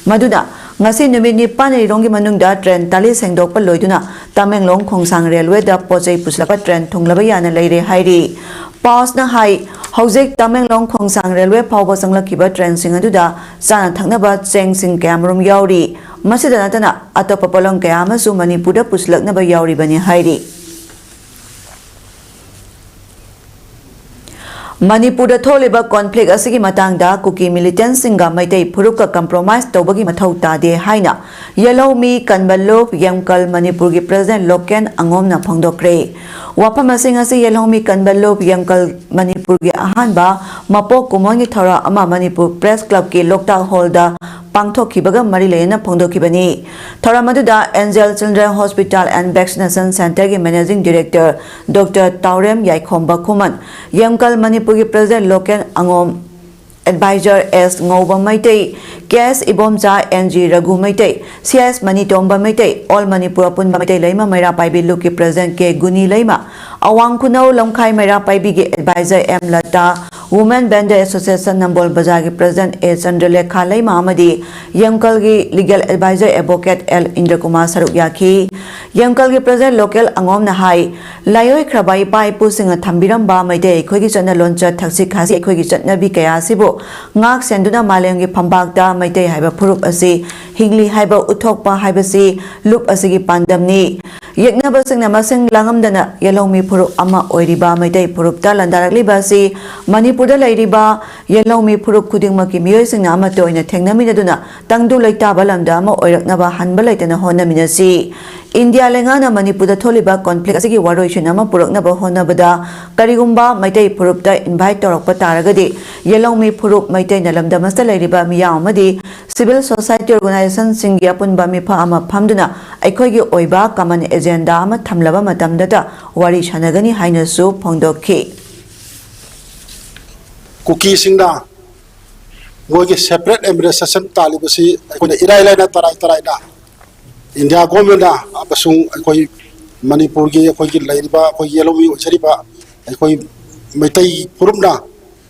ꯃꯗꯨꯅ ꯉꯁꯤ ꯅꯨꯃꯤꯠ ꯅꯤꯄꯥꯟ ꯅꯤꯔꯣꯝꯒꯤ ꯃꯅꯨꯡꯗ ꯇ꯭ꯔꯦꯟ ꯇꯥꯂꯤ ꯁꯦꯡꯗꯣꯛꯄ ꯂꯣꯏꯗꯨꯅ ꯇꯃꯦꯡꯂꯣꯡ ꯈꯣꯡꯁꯥꯡ ꯔꯦꯜꯋꯦꯗ ꯄꯣꯠ ꯆꯩ ꯄꯨꯁꯤꯜꯂꯛꯄ ꯇ꯭ꯔꯦꯟ ꯊꯨꯡꯂꯕ ꯌꯥꯅ ꯂꯩꯔꯦ ꯍꯥꯏꯔꯤ꯫ ꯄꯥꯎꯁꯅ ꯍꯥꯏ, ꯍꯧꯖꯤꯛ ꯇꯃꯦꯡꯂꯣꯡ ꯈꯣꯡꯁꯥꯡ ꯔꯦꯜꯋꯦ ꯐꯥꯎꯕ ꯆꯪꯂꯛꯈꯤꯕ ꯇ꯭ꯔꯦꯟꯁꯤꯡ ꯑꯗꯨꯗ ꯆꯥꯅ ꯊꯛꯅꯕ ꯆꯦꯡꯁꯤꯡ ꯀꯌꯥꯃꯔꯨꯝ ꯌꯥꯎꯔꯤ꯫ ꯃꯁꯤꯗ ꯅꯠꯇꯅ ꯑꯇꯣꯞꯄ ꯄꯣꯠꯂꯝ ꯀꯌꯥ ꯑꯃꯁꯨ ꯃꯅꯤꯄꯨꯔꯗ ꯄꯨꯁꯤꯜꯂꯛꯅꯕ ꯌꯥꯎꯔꯤꯕꯅꯤ ꯍꯥꯏꯔꯤ꯫ ꯃꯅꯤꯄꯨꯔꯗ ꯊꯣꯛꯂꯤꯕ ꯀꯣꯟꯐ꯭ꯂꯤꯛ ꯑꯁꯤꯒꯤ ꯃꯇꯥꯡꯗ ꯀꯨꯀꯤ ꯃꯤꯂꯤꯇꯦꯟꯁꯤꯡꯒ ꯃꯩꯇꯩ ꯐꯨꯔꯨꯞꯀ ꯀꯝꯄ꯭ꯔꯣꯃꯥꯏꯁ ꯇꯧꯕꯒꯤ ꯃꯊꯧ ꯇꯥꯗꯦ ꯍꯥꯏꯅ ꯌꯦꯜꯍꯧꯃꯤ ꯀꯟꯕ ꯂꯨꯞ ꯌꯦꯝꯀꯜ ꯃꯅꯤꯄꯨꯔꯒꯤ ꯄ꯭ꯔꯦꯁꯤꯗꯦꯟ ꯂꯣꯀꯦꯟ ꯑꯉꯣꯝꯅ ꯐꯣꯡꯗꯣꯛꯈ꯭ꯔꯦ꯫ ꯋꯥꯐꯝ ꯑꯁꯤꯡ ꯑꯁꯤ ꯌꯦꯜꯍꯧꯃꯤ ꯀꯟꯕ ꯂꯨꯞ ꯌꯦꯝꯀꯜ ꯃꯅꯤꯄꯨꯔꯒꯤ ꯑꯍꯥꯟꯕ ꯃꯄꯣꯛ ꯀꯨꯝꯑꯣꯟꯒꯤ ꯊꯧꯔꯝ ꯑꯃ ꯃꯅꯤꯄꯨꯔ ꯄ꯭ꯔꯦꯁ ꯀ꯭ꯂꯕꯀꯤ ꯂꯣꯛꯇꯥꯛ ꯍꯣꯜꯗ ꯄꯥꯡꯊꯣꯛꯈꯤꯕꯒ ꯃꯔꯤ ꯂꯩꯅꯅ ꯐꯣꯡꯗꯣꯛꯈꯤꯕꯅꯤ꯫ ꯊꯧꯔꯝ ꯑꯗꯨꯗ Angel Children Hospital and Vaccination Centreꯒꯤ Managing Director Doctor ꯇꯥꯎꯔꯦꯝ ꯌꯥꯏꯈꯣꯝꯕ ꯈꯨꯃꯟ, ꯌꯦꯝꯀꯜ ꯃꯅꯤꯄꯨꯔꯒꯤ ꯄ꯭ꯔꯦꯁꯤꯗꯦꯟ ꯂꯣꯀꯦꯟ ꯑꯉꯣꯝ, advisor S Ngouba Meitei, K S Ibomcha, N G Raghu Meitei, C S Manitomba Meitei, all Manipur ꯑꯄꯨꯟꯕ ꯃꯩꯇꯩ ꯂꯩꯃ ꯃꯩꯔꯥ ꯄꯥꯏꯕꯤ ꯂꯨꯞꯀꯤ ꯄ꯭ꯔꯦꯁꯤꯗꯦꯟ ꯀꯦ ꯒꯨꯅꯤ ꯂꯩꯃ, ꯑꯋꯥꯡ ꯈꯨꯅꯧ ꯂꯝꯈꯥꯏ ꯃꯩꯔꯥ ꯄꯥꯏꯕꯤꯒꯤ advisor M Lata, Women Vendor Association ꯅꯝꯕꯣꯜ ꯕꯖꯥꯔꯒꯤ ꯄ꯭ꯔꯦꯁꯤꯗꯦꯟ ꯑꯦ ꯆꯟꯗ꯭ꯔꯂꯦꯈꯥ ꯂꯩꯃ ꯑꯃꯗꯤ ꯌꯦꯝꯀꯜꯒꯤ ꯂꯤꯒꯦꯜ ꯑꯦꯗꯚꯥꯏꯖꯔ ꯑꯦꯗꯚꯣꯀꯦꯠ ꯑꯦꯜ ꯏꯟꯗ꯭ꯔꯀꯨꯃꯥꯔ ꯁꯔꯨꯛ ꯌꯥꯈꯤ꯫ ꯌꯦꯝꯀꯜꯒꯤ ꯄ꯭ꯔꯦꯁꯤꯗꯦꯟ ꯂꯣꯀꯦꯟ ꯑꯉꯣꯝꯅ ꯍꯥꯏ, ꯂꯥꯏꯑꯣꯏꯈ꯭ꯔꯕ ꯏꯄꯥ ꯏꯄꯨꯁꯤꯡꯅ ꯊꯝꯕꯤꯔꯝꯕ ꯃꯩꯇꯩ ꯑꯩꯈꯣꯏꯒꯤ ꯆꯠꯅ ꯂꯣꯟꯆꯠ, ꯊꯛꯁꯤ ꯈꯥꯁꯤ, ꯑꯩꯈꯣꯏꯒꯤ ꯆꯠꯅꯕꯤ ꯀꯌꯥ ꯑꯁꯤꯕꯨ ꯉꯥꯛ ꯁꯦꯟꯗꯨꯅ ꯃꯥꯂꯦꯝꯒꯤ ꯐꯝꯕꯥꯛꯇ ꯃꯩꯇꯩ ꯍꯥꯏꯕ ꯐꯨꯔꯨꯞ ꯑꯁꯤ ꯍꯤꯡꯂꯤ ꯍꯥꯏꯕ ꯎꯠꯊꯣꯛꯄ ꯍꯥꯏꯕꯁꯤ ꯂꯨꯞ ꯑꯁꯤꯒꯤ ꯄꯥꯟꯗꯝꯅꯤ꯫ ꯌꯦꯛꯅꯕꯁꯤꯡꯅ ꯃꯁꯤꯡ ꯂꯥꯡꯉꯝꯗꯅ ꯌꯦꯜꯍꯧꯃꯤ ꯐꯨꯔꯨꯞ ꯑꯃ ꯑꯣꯏꯔꯤꯕ ꯃꯩꯇꯩ ꯐꯨꯔꯨꯞꯇ ꯂꯥꯟꯗꯥꯔꯛꯂꯤꯕ ꯑꯁꯤ ꯃꯅꯤꯄꯨꯔꯗ ꯂꯩꯔꯤꯕ ꯌꯦꯜꯍꯧꯃꯤ ꯐꯨꯔꯨꯞ ꯈꯨꯗꯤꯡꯃꯛꯀꯤ ꯃꯤꯑꯣꯏꯁꯤꯡꯅ ꯑꯃꯠꯇ ꯑꯣꯏꯅ ꯊꯦꯡꯅꯃꯤꯟꯅꯗꯨꯅ ꯇꯪꯗꯨ ꯂꯩꯇꯥꯕ ꯂꯝꯗꯝ ꯑꯃ ꯑꯣꯏꯔꯛꯅꯕ ꯍꯟꯕ ꯂꯩꯇꯅ ꯍꯣꯠꯅꯃꯤꯟꯅꯁꯤ꯫ ꯏꯟꯗꯤꯌꯥ ꯂꯩꯉꯥꯛꯅ ꯃꯅꯤꯄꯨꯔꯗ ꯊꯣꯛꯂꯤꯕ ꯀꯣꯟꯐ꯭ꯂꯤꯛ ꯑꯁꯤꯒꯤ ꯋꯥꯔꯣꯏꯁꯤꯟ ꯑꯃ ꯄꯨꯔꯛꯅꯕ ꯍꯣꯠꯅꯕꯗ ꯀꯔꯤꯒꯨꯝꯕ ꯃꯩꯇꯩ ꯐꯨꯔꯨꯞꯇ ꯏꯟꯚꯥꯏꯠ ꯇꯧꯔꯛꯄ ꯇꯥꯔꯒꯗꯤ, ꯌꯦꯜꯍꯧꯃꯤ ꯐꯨꯔꯨꯞ ꯃꯩꯇꯩꯅ ꯂꯝꯗꯝ ꯑꯁꯤꯗ ꯂꯩꯔꯤꯕ ꯃꯤꯌꯥꯝ ꯑꯃꯗꯤ ꯁꯤꯚꯤꯜ ꯁꯣꯁꯥꯏꯇꯤ ꯑꯣꯔꯒꯅꯥꯏꯖꯦꯁꯟꯁꯤꯡꯒꯤ ꯑꯄꯨꯟꯕ ꯃꯤꯐꯝ ꯑꯃ ꯐꯝꯗꯨꯅ ꯑꯩꯈꯣꯏꯒꯤ ꯑꯣꯏꯕ ꯀꯃꯟ ꯑꯦꯖꯦꯟꯗꯥ ꯑꯃ ꯊꯝꯂꯕ ꯃꯇꯝꯗꯇ ꯋꯥꯔꯤ ꯁꯥꯟꯅꯒꯅꯤ ꯍꯥꯏꯅꯁꯨ ꯐꯣꯡꯗꯣꯛꯈꯤ꯫ ꯀꯨꯀꯤꯁꯤꯡꯅ ꯃꯣꯏꯒꯤ ꯁꯦꯄꯔꯦꯠ ꯑꯦꯗꯃꯤꯅꯤꯁꯇ꯭ꯔꯦꯁꯟ ꯇꯥꯜꯂꯤꯕꯁꯤ ꯑꯩꯈꯣꯏꯅ ꯏꯔꯥꯏ ꯂꯥꯏꯅ ꯇꯔꯥꯏ ꯇꯔꯥꯏꯅ ꯏꯟꯗꯤꯌꯥ ꯒꯣꯔꯃꯦꯟꯅ ꯑꯃꯁꯨꯡ ꯑꯩꯈꯣꯏ ꯃꯅꯤꯄꯨꯔꯒꯤ ꯑꯩꯈꯣꯏꯒꯤ ꯂꯩꯔꯤꯕ ꯑꯩꯈꯣꯏ ꯌꯦꯜꯍꯧꯃꯤ ꯑꯣꯏꯖꯔꯤꯕ ꯑꯩꯈꯣꯏ ꯃꯩꯇꯩ ꯐꯨꯔꯨꯞꯅ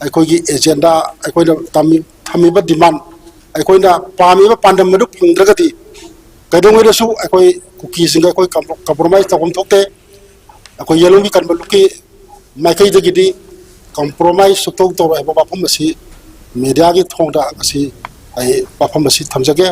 ꯑꯩꯈꯣꯏꯒꯤ ꯑꯦꯖꯦꯟꯗꯥ, ꯑꯩꯈꯣꯏꯅ ꯇꯝꯃꯤ-, ꯊꯝꯃꯤꯕ ꯗꯤꯃꯥꯟ, ꯑꯩꯈꯣꯏꯅ ꯄꯥꯝꯃꯤꯕ ꯄꯥꯟꯗꯝ ꯑꯗꯨ ꯐꯪꯗ꯭ꯔꯒꯗꯤ ꯀꯩꯗꯧꯉꯩꯗꯁꯨ ꯑꯩꯈꯣꯏ ꯀꯨꯀꯤꯁꯤꯡꯒ ꯑꯩꯈꯣꯏ ꯀꯝꯄ꯭ꯔꯣ-, ꯀꯝꯄ꯭ꯔꯣꯃꯥꯏꯁ ꯇꯧꯐꯝ ꯊꯣꯛꯇꯦ꯫ ꯑꯩꯈꯣꯏ ꯌꯦꯜꯍꯧꯃꯤ ꯀꯟꯕ ꯂꯨꯞꯀꯤ ꯃꯥꯏꯀꯩꯗꯒꯤꯗꯤ ꯀꯝꯄ꯭ꯔꯣꯃꯥꯏꯁ ꯁꯨꯛꯇꯧ ꯇꯧꯔꯣꯏ ꯍꯥꯏꯕ ꯋꯥꯐꯝ ꯑꯁꯤ ꯃꯦꯗꯤꯌꯥꯒꯤ ꯊꯣꯡꯗ ꯉꯁꯤ ꯑꯩ ꯋꯥꯐꯝ ꯑꯁꯤ ꯊꯝꯖꯒꯦ꯫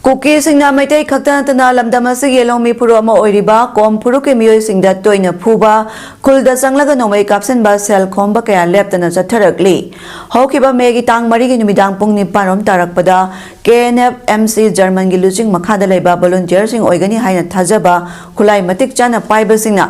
ꯀꯨꯀꯤꯁꯤꯡꯅ ꯃꯩꯇꯩ ꯈꯛꯇ ꯅꯠꯇꯅ ꯂꯝꯗꯝ ꯑꯁꯤꯒꯤ ꯂꯧꯃꯤ ꯐꯨꯔꯨꯞ ꯑꯃ ꯑꯣꯏꯔꯤꯕ ꯀꯣꯝ ꯐꯨꯔꯨꯞꯀꯤ ꯃꯤꯑꯣꯏꯁꯤꯡꯗ ꯇꯣꯏꯅ ꯐꯨꯕ, ꯈꯨꯜꯗ ꯆꯪꯂꯒ ꯅꯣꯡꯃꯩ ꯀꯥꯞꯁꯤꯟꯕ, ꯁꯦꯜ ꯈꯣꯝꯕ ꯀꯌꯥ ꯂꯦꯞꯇꯅ ꯆꯠꯊꯔꯛꯂꯤ꯫ ꯍꯧꯈꯤꯕ ꯃꯦꯒꯤ ꯇꯥꯡ ꯃꯔꯤꯒꯤ ꯅꯨꯃꯤꯗꯥꯡ ꯄꯨꯡ ꯅꯤꯄꯥꯟ ꯔꯣꯝ ꯇꯥꯔꯛꯄꯗ ꯀꯦ ꯑꯦꯟ ꯑꯦꯐ ꯑꯦꯝ ꯁꯤ ꯖꯔꯃꯟꯒꯤ ꯂꯨꯆꯤꯡ ꯃꯈꯥꯗ ꯂꯩꯕ ꯚꯣꯂꯨꯟꯇꯤꯌꯔꯁꯤꯡ ꯑꯣꯏꯒꯅꯤ ꯍꯥꯏꯅ ꯊꯥꯖꯕ ꯈꯨꯠꯂꯥꯏ ꯃꯇꯤꯛ ꯆꯥꯅ ꯄꯥꯏꯕꯁꯤꯡꯅ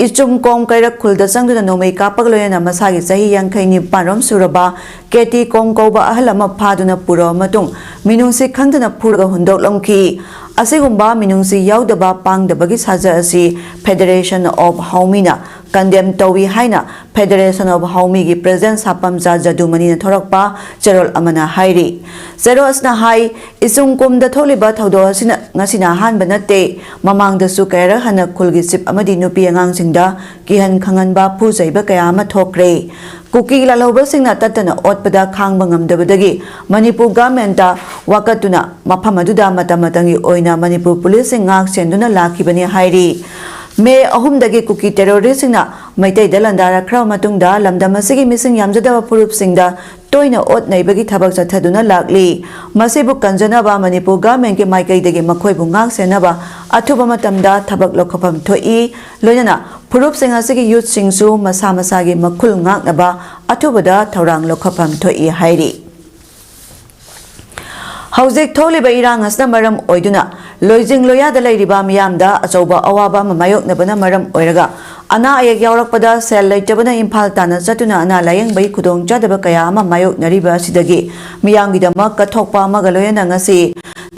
ꯏꯆꯨꯝ ꯀꯣꯝ ꯀꯩꯔꯛ ꯈꯨꯜꯗ ꯆꯪꯗꯨꯅ ꯅꯣꯡꯃꯩ ꯀꯥꯞꯄꯒ ꯂꯣꯏꯅꯅ ꯃꯁꯥꯒꯤ ꯆꯍꯤ ꯌꯥꯡꯈꯩ ꯅꯤꯄꯥꯟ ꯔꯣꯝ ꯁꯨꯔꯕ ꯀꯦ ꯇꯤ ꯀꯣꯝ ꯀꯧꯕ ꯑꯍꯜ ꯑꯃ ꯐꯥꯗꯨꯅ ꯄꯨꯔꯕ ꯃꯇꯨꯡ, ꯃꯤꯅꯨꯡꯁꯤ ꯈꯪꯗꯅ ꯐꯨꯔꯒ ꯍꯨꯟꯗꯣꯛꯂꯝꯈꯤ꯫ ꯑꯁꯤꯒꯨꯝꯕ ꯃꯤꯅꯨꯡꯁꯤ ꯌꯥꯎꯗꯕ ꯄꯥꯡꯗꯕꯒꯤ ꯁꯥꯖ ꯑꯁꯤ Federation of Haomina condemn ꯇꯧꯏ ꯍꯥꯏꯅ Federation of Haomina ꯒꯤ President ꯁꯥꯄꯝꯆꯥ ꯖꯗꯨꯃꯅꯤꯅ ꯊꯣꯔꯛꯄ ꯆꯦꯔꯣꯜ ꯑꯃꯅ ꯍꯥꯏꯔꯤ꯫ ꯆꯦꯔꯣꯜ ꯑꯁꯤꯅ ꯍꯥꯏ, ꯏꯆꯨꯝ ꯀꯨꯝꯗ ꯊꯣꯛꯂꯤꯕ ꯊꯧꯗꯣꯛ ꯑꯁꯤꯅ ꯉꯁꯤꯅ ꯑꯍꯥꯟꯕ ꯅꯠꯇꯦ꯫ ꯃꯃꯥꯡꯗꯁꯨ ꯀꯌꯥꯔꯛ ꯍꯟꯅ ꯈꯨꯜꯒꯤ ꯆꯤꯞ ꯑꯃꯗꯤ ꯅꯨꯄꯤ ꯑꯉꯥꯡꯁꯤꯡꯗ ꯀꯤꯍꯟ ꯈꯪꯍꯟꯕ, ꯐꯨ ꯆꯩꯕ ꯀꯌꯥ ꯑꯃ ꯊꯣꯛꯈ꯭ꯔꯦ꯫ ꯀꯨꯀꯤ ꯂꯥꯜꯍꯧꯕꯁꯤꯡꯅ ꯇꯠꯇꯅ ꯑꯣꯠꯄꯗ ꯈꯥꯡꯕ ꯉꯝꯗꯕꯗꯒꯤ ꯃꯅꯤꯄꯨꯔ ꯒꯚꯔꯟꯃꯦꯟꯠꯇ ꯋꯥꯀꯠꯇꯨꯅ ꯃꯐꯝ ꯑꯗꯨꯗ ꯃꯇꯝ ꯃꯇꯝꯒꯤ ꯑꯣꯏꯅ ꯃꯅꯤꯄꯨꯔ ꯄꯨꯂꯤꯁꯁꯤꯡ ꯉꯥꯛ ꯁꯦꯟꯗꯨꯅ ꯂꯥꯛꯈꯤꯕꯅꯤ ꯍꯥꯏꯔꯤ꯫ ꯃꯦ ꯑꯍꯨꯝꯗꯒꯤ ꯀꯨꯀꯤ ꯇꯦꯔꯣꯔꯤꯁꯁꯤꯡꯅ ꯃꯩꯇꯩꯗ ꯂꯥꯟꯗꯥꯔꯛꯈ꯭ꯔꯕ ꯃꯇꯨꯡꯗ ꯂꯝꯗꯝ ꯑꯁꯤꯒꯤ ꯃꯤꯁꯤꯡ ꯌꯥꯝꯖꯗꯕ ꯐꯨꯔꯨꯞꯁꯤꯡꯗ ꯇꯣꯏꯅ ꯑꯣꯠ ꯅꯩꯕꯒꯤ ꯊꯕꯛ ꯆꯠꯊꯗꯨꯅ ꯂꯥꯛꯂꯤ꯫ ꯃꯁꯤꯕꯨ ꯀꯟꯖꯅꯕ ꯃꯅꯤꯄꯨꯔ ꯒꯚꯔꯟꯃꯦꯟꯠꯀꯤ ꯃꯥꯏꯀꯩꯗꯒꯤ ꯃꯈꯣꯏꯕꯨ ꯉꯥꯛ ꯁꯦꯟꯅꯕ ꯑꯊꯨꯕ ꯃꯇꯝꯗ ꯊꯕꯛ ꯂꯧꯈꯠꯐꯝ ꯊꯣꯛꯏ꯫ ꯂꯣꯏꯅꯅ ꯐꯨꯔꯨꯞꯁꯤꯡ ꯑꯁꯤꯒꯤ ꯌꯨꯠꯁꯤꯡꯁꯨ ꯃꯁꯥ ꯃꯁꯥꯒꯤ ꯃꯈꯨꯜ ꯉꯥꯛꯅꯕ ꯑꯊꯨꯕꯗ ꯊꯧꯔꯥꯡ ꯂꯧꯈꯠꯐꯝ ꯊꯣꯛꯏ ꯍꯥꯏꯔꯤ꯫ ꯍꯧꯖꯤꯛ ꯊꯣꯛꯂꯤꯕ ꯏꯔꯥꯡ ꯑꯁꯤꯅ ꯃꯔꯝ ꯑꯣꯏꯗꯨꯅ ꯂꯣꯏꯖꯤꯡ ꯂꯣꯌꯥꯗ ꯂꯩꯔꯤꯕ ꯃꯤꯌꯥꯝꯗ ꯑꯆꯧꯕ ꯑꯋꯥꯕ ꯑꯃ ꯃꯥꯌꯣꯛꯅꯕꯅ ꯃꯔꯝ ꯑꯣꯏꯔꯒ ꯑꯅꯥ ꯑꯌꯦꯛ ꯌꯥꯎꯔꯛꯄꯗ ꯁꯦꯜ ꯂꯩꯇꯕꯅ ꯏꯝꯐꯥꯜ ꯇꯥꯟꯅ ꯆꯠꯇꯨꯅ ꯑꯅꯥ ꯂꯥꯌꯦꯡꯕꯒꯤ ꯈꯨꯗꯣꯡꯆꯥꯗꯕ ꯀꯌꯥ ꯑꯃ ꯃꯥꯌꯣꯛꯅꯔꯤꯕ ꯑꯁꯤꯗꯒꯤ ꯃꯤꯌꯥꯝꯒꯤꯗꯃꯛ ꯀꯠꯊꯣꯛꯄ ꯑꯃꯒ ꯂꯣꯏꯅꯅ ꯉꯁꯤ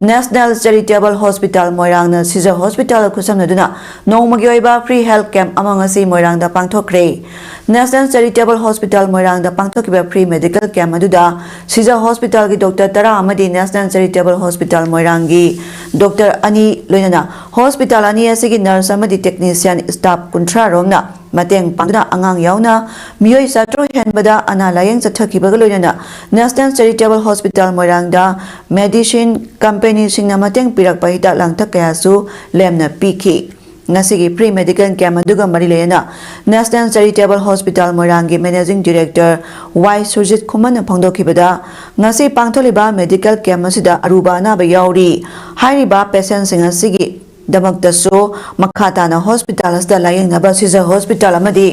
National Charitable Hospital ꯃꯣꯏꯔꯥꯡꯅ ꯁꯤꯖ ꯍꯣꯁꯄꯤꯇꯥꯜꯒ ꯈꯨꯠꯁꯝꯅꯗꯨꯅ ꯅꯣꯡꯃꯒꯤ ꯑꯣꯏꯕ free health camp ꯑꯃ ꯉꯁꯤ ꯃꯣꯏꯔꯥꯡꯗ ꯄꯥꯡꯊꯣꯛꯈ꯭ꯔꯦ꯫ National Charitable Hospital ꯃꯣꯏꯔꯥꯡꯗ ꯄꯥꯡꯊꯣꯛꯈꯤꯕ free medical camp ꯑꯗꯨꯗ ꯁꯤꯖ ꯍꯣꯁꯄꯤꯇꯥꯜꯒꯤ ꯗꯣꯛꯇꯔ ꯇꯔꯥ ꯑꯃꯗꯤ National Charitable Hospital ꯃꯣꯏꯔꯥꯡꯒꯤ ꯗꯣꯛꯇꯔ ꯑꯅꯤ, ꯂꯣꯏꯅꯅ ꯍꯣꯁꯄꯤꯇꯥꯜ ꯑꯅꯤ ꯑꯁꯤꯒꯤ ꯅꯔꯁ ꯑꯃꯗꯤ technician staff ꯀꯨꯟꯊ꯭ꯔꯥ ꯔꯣꯝꯅ ꯃꯇꯦꯡ ꯄꯥꯡꯗꯨꯅ ꯑꯉꯥꯡ ꯌꯥꯎꯅ ꯃꯤꯑꯣꯏ ꯆꯥꯇ꯭ꯔꯨꯛ ꯍꯦꯟꯕꯗ ꯑꯅꯥ ꯂꯥꯌꯦꯡ ꯆꯠꯊꯈꯤꯕꯒ ꯂꯣꯏꯅꯅ National Charitable Hospital ꯃꯣꯏꯔꯥꯡꯗ medicine companyꯁꯤꯡꯅ ꯃꯇꯦꯡ ꯄꯤꯔꯛꯄ ꯍꯤꯗꯥꯛ ꯂꯥꯡꯊꯛ ꯀꯌꯥꯁꯨ ꯂꯦꯝꯅ ꯄꯤꯈꯤ꯫ ꯉꯁꯤꯒꯤ free medical camp ꯑꯗꯨꯒ ꯃꯔꯤ ꯂꯩꯅꯅ National Charitable Hospital ꯃꯣꯏꯔꯥꯡꯒꯤ Managing Director ꯋꯥꯏ ꯁꯨꯔꯖꯤꯠ ꯈꯨꯃꯟꯅ ꯐꯣꯡꯗꯣꯛꯈꯤꯕꯗ, ꯉꯁꯤ ꯄꯥꯡꯊꯣꯛꯂꯤꯕ medical camp ꯑꯁꯤꯗ ꯑꯔꯨꯕ ꯑꯅꯥꯕ ꯌꯥꯎꯔꯤ꯫ ꯍꯥꯏꯔꯤꯕ patientꯁꯤꯡ ꯑꯁꯤꯒꯤꯗꯃꯛꯇꯁꯨ ꯃꯈꯥ ꯇꯥꯅ hospital ꯑꯁꯤꯗ ꯂꯥꯌꯦꯡꯅꯕ ꯁꯤꯖ hospital ꯑꯃꯗꯤ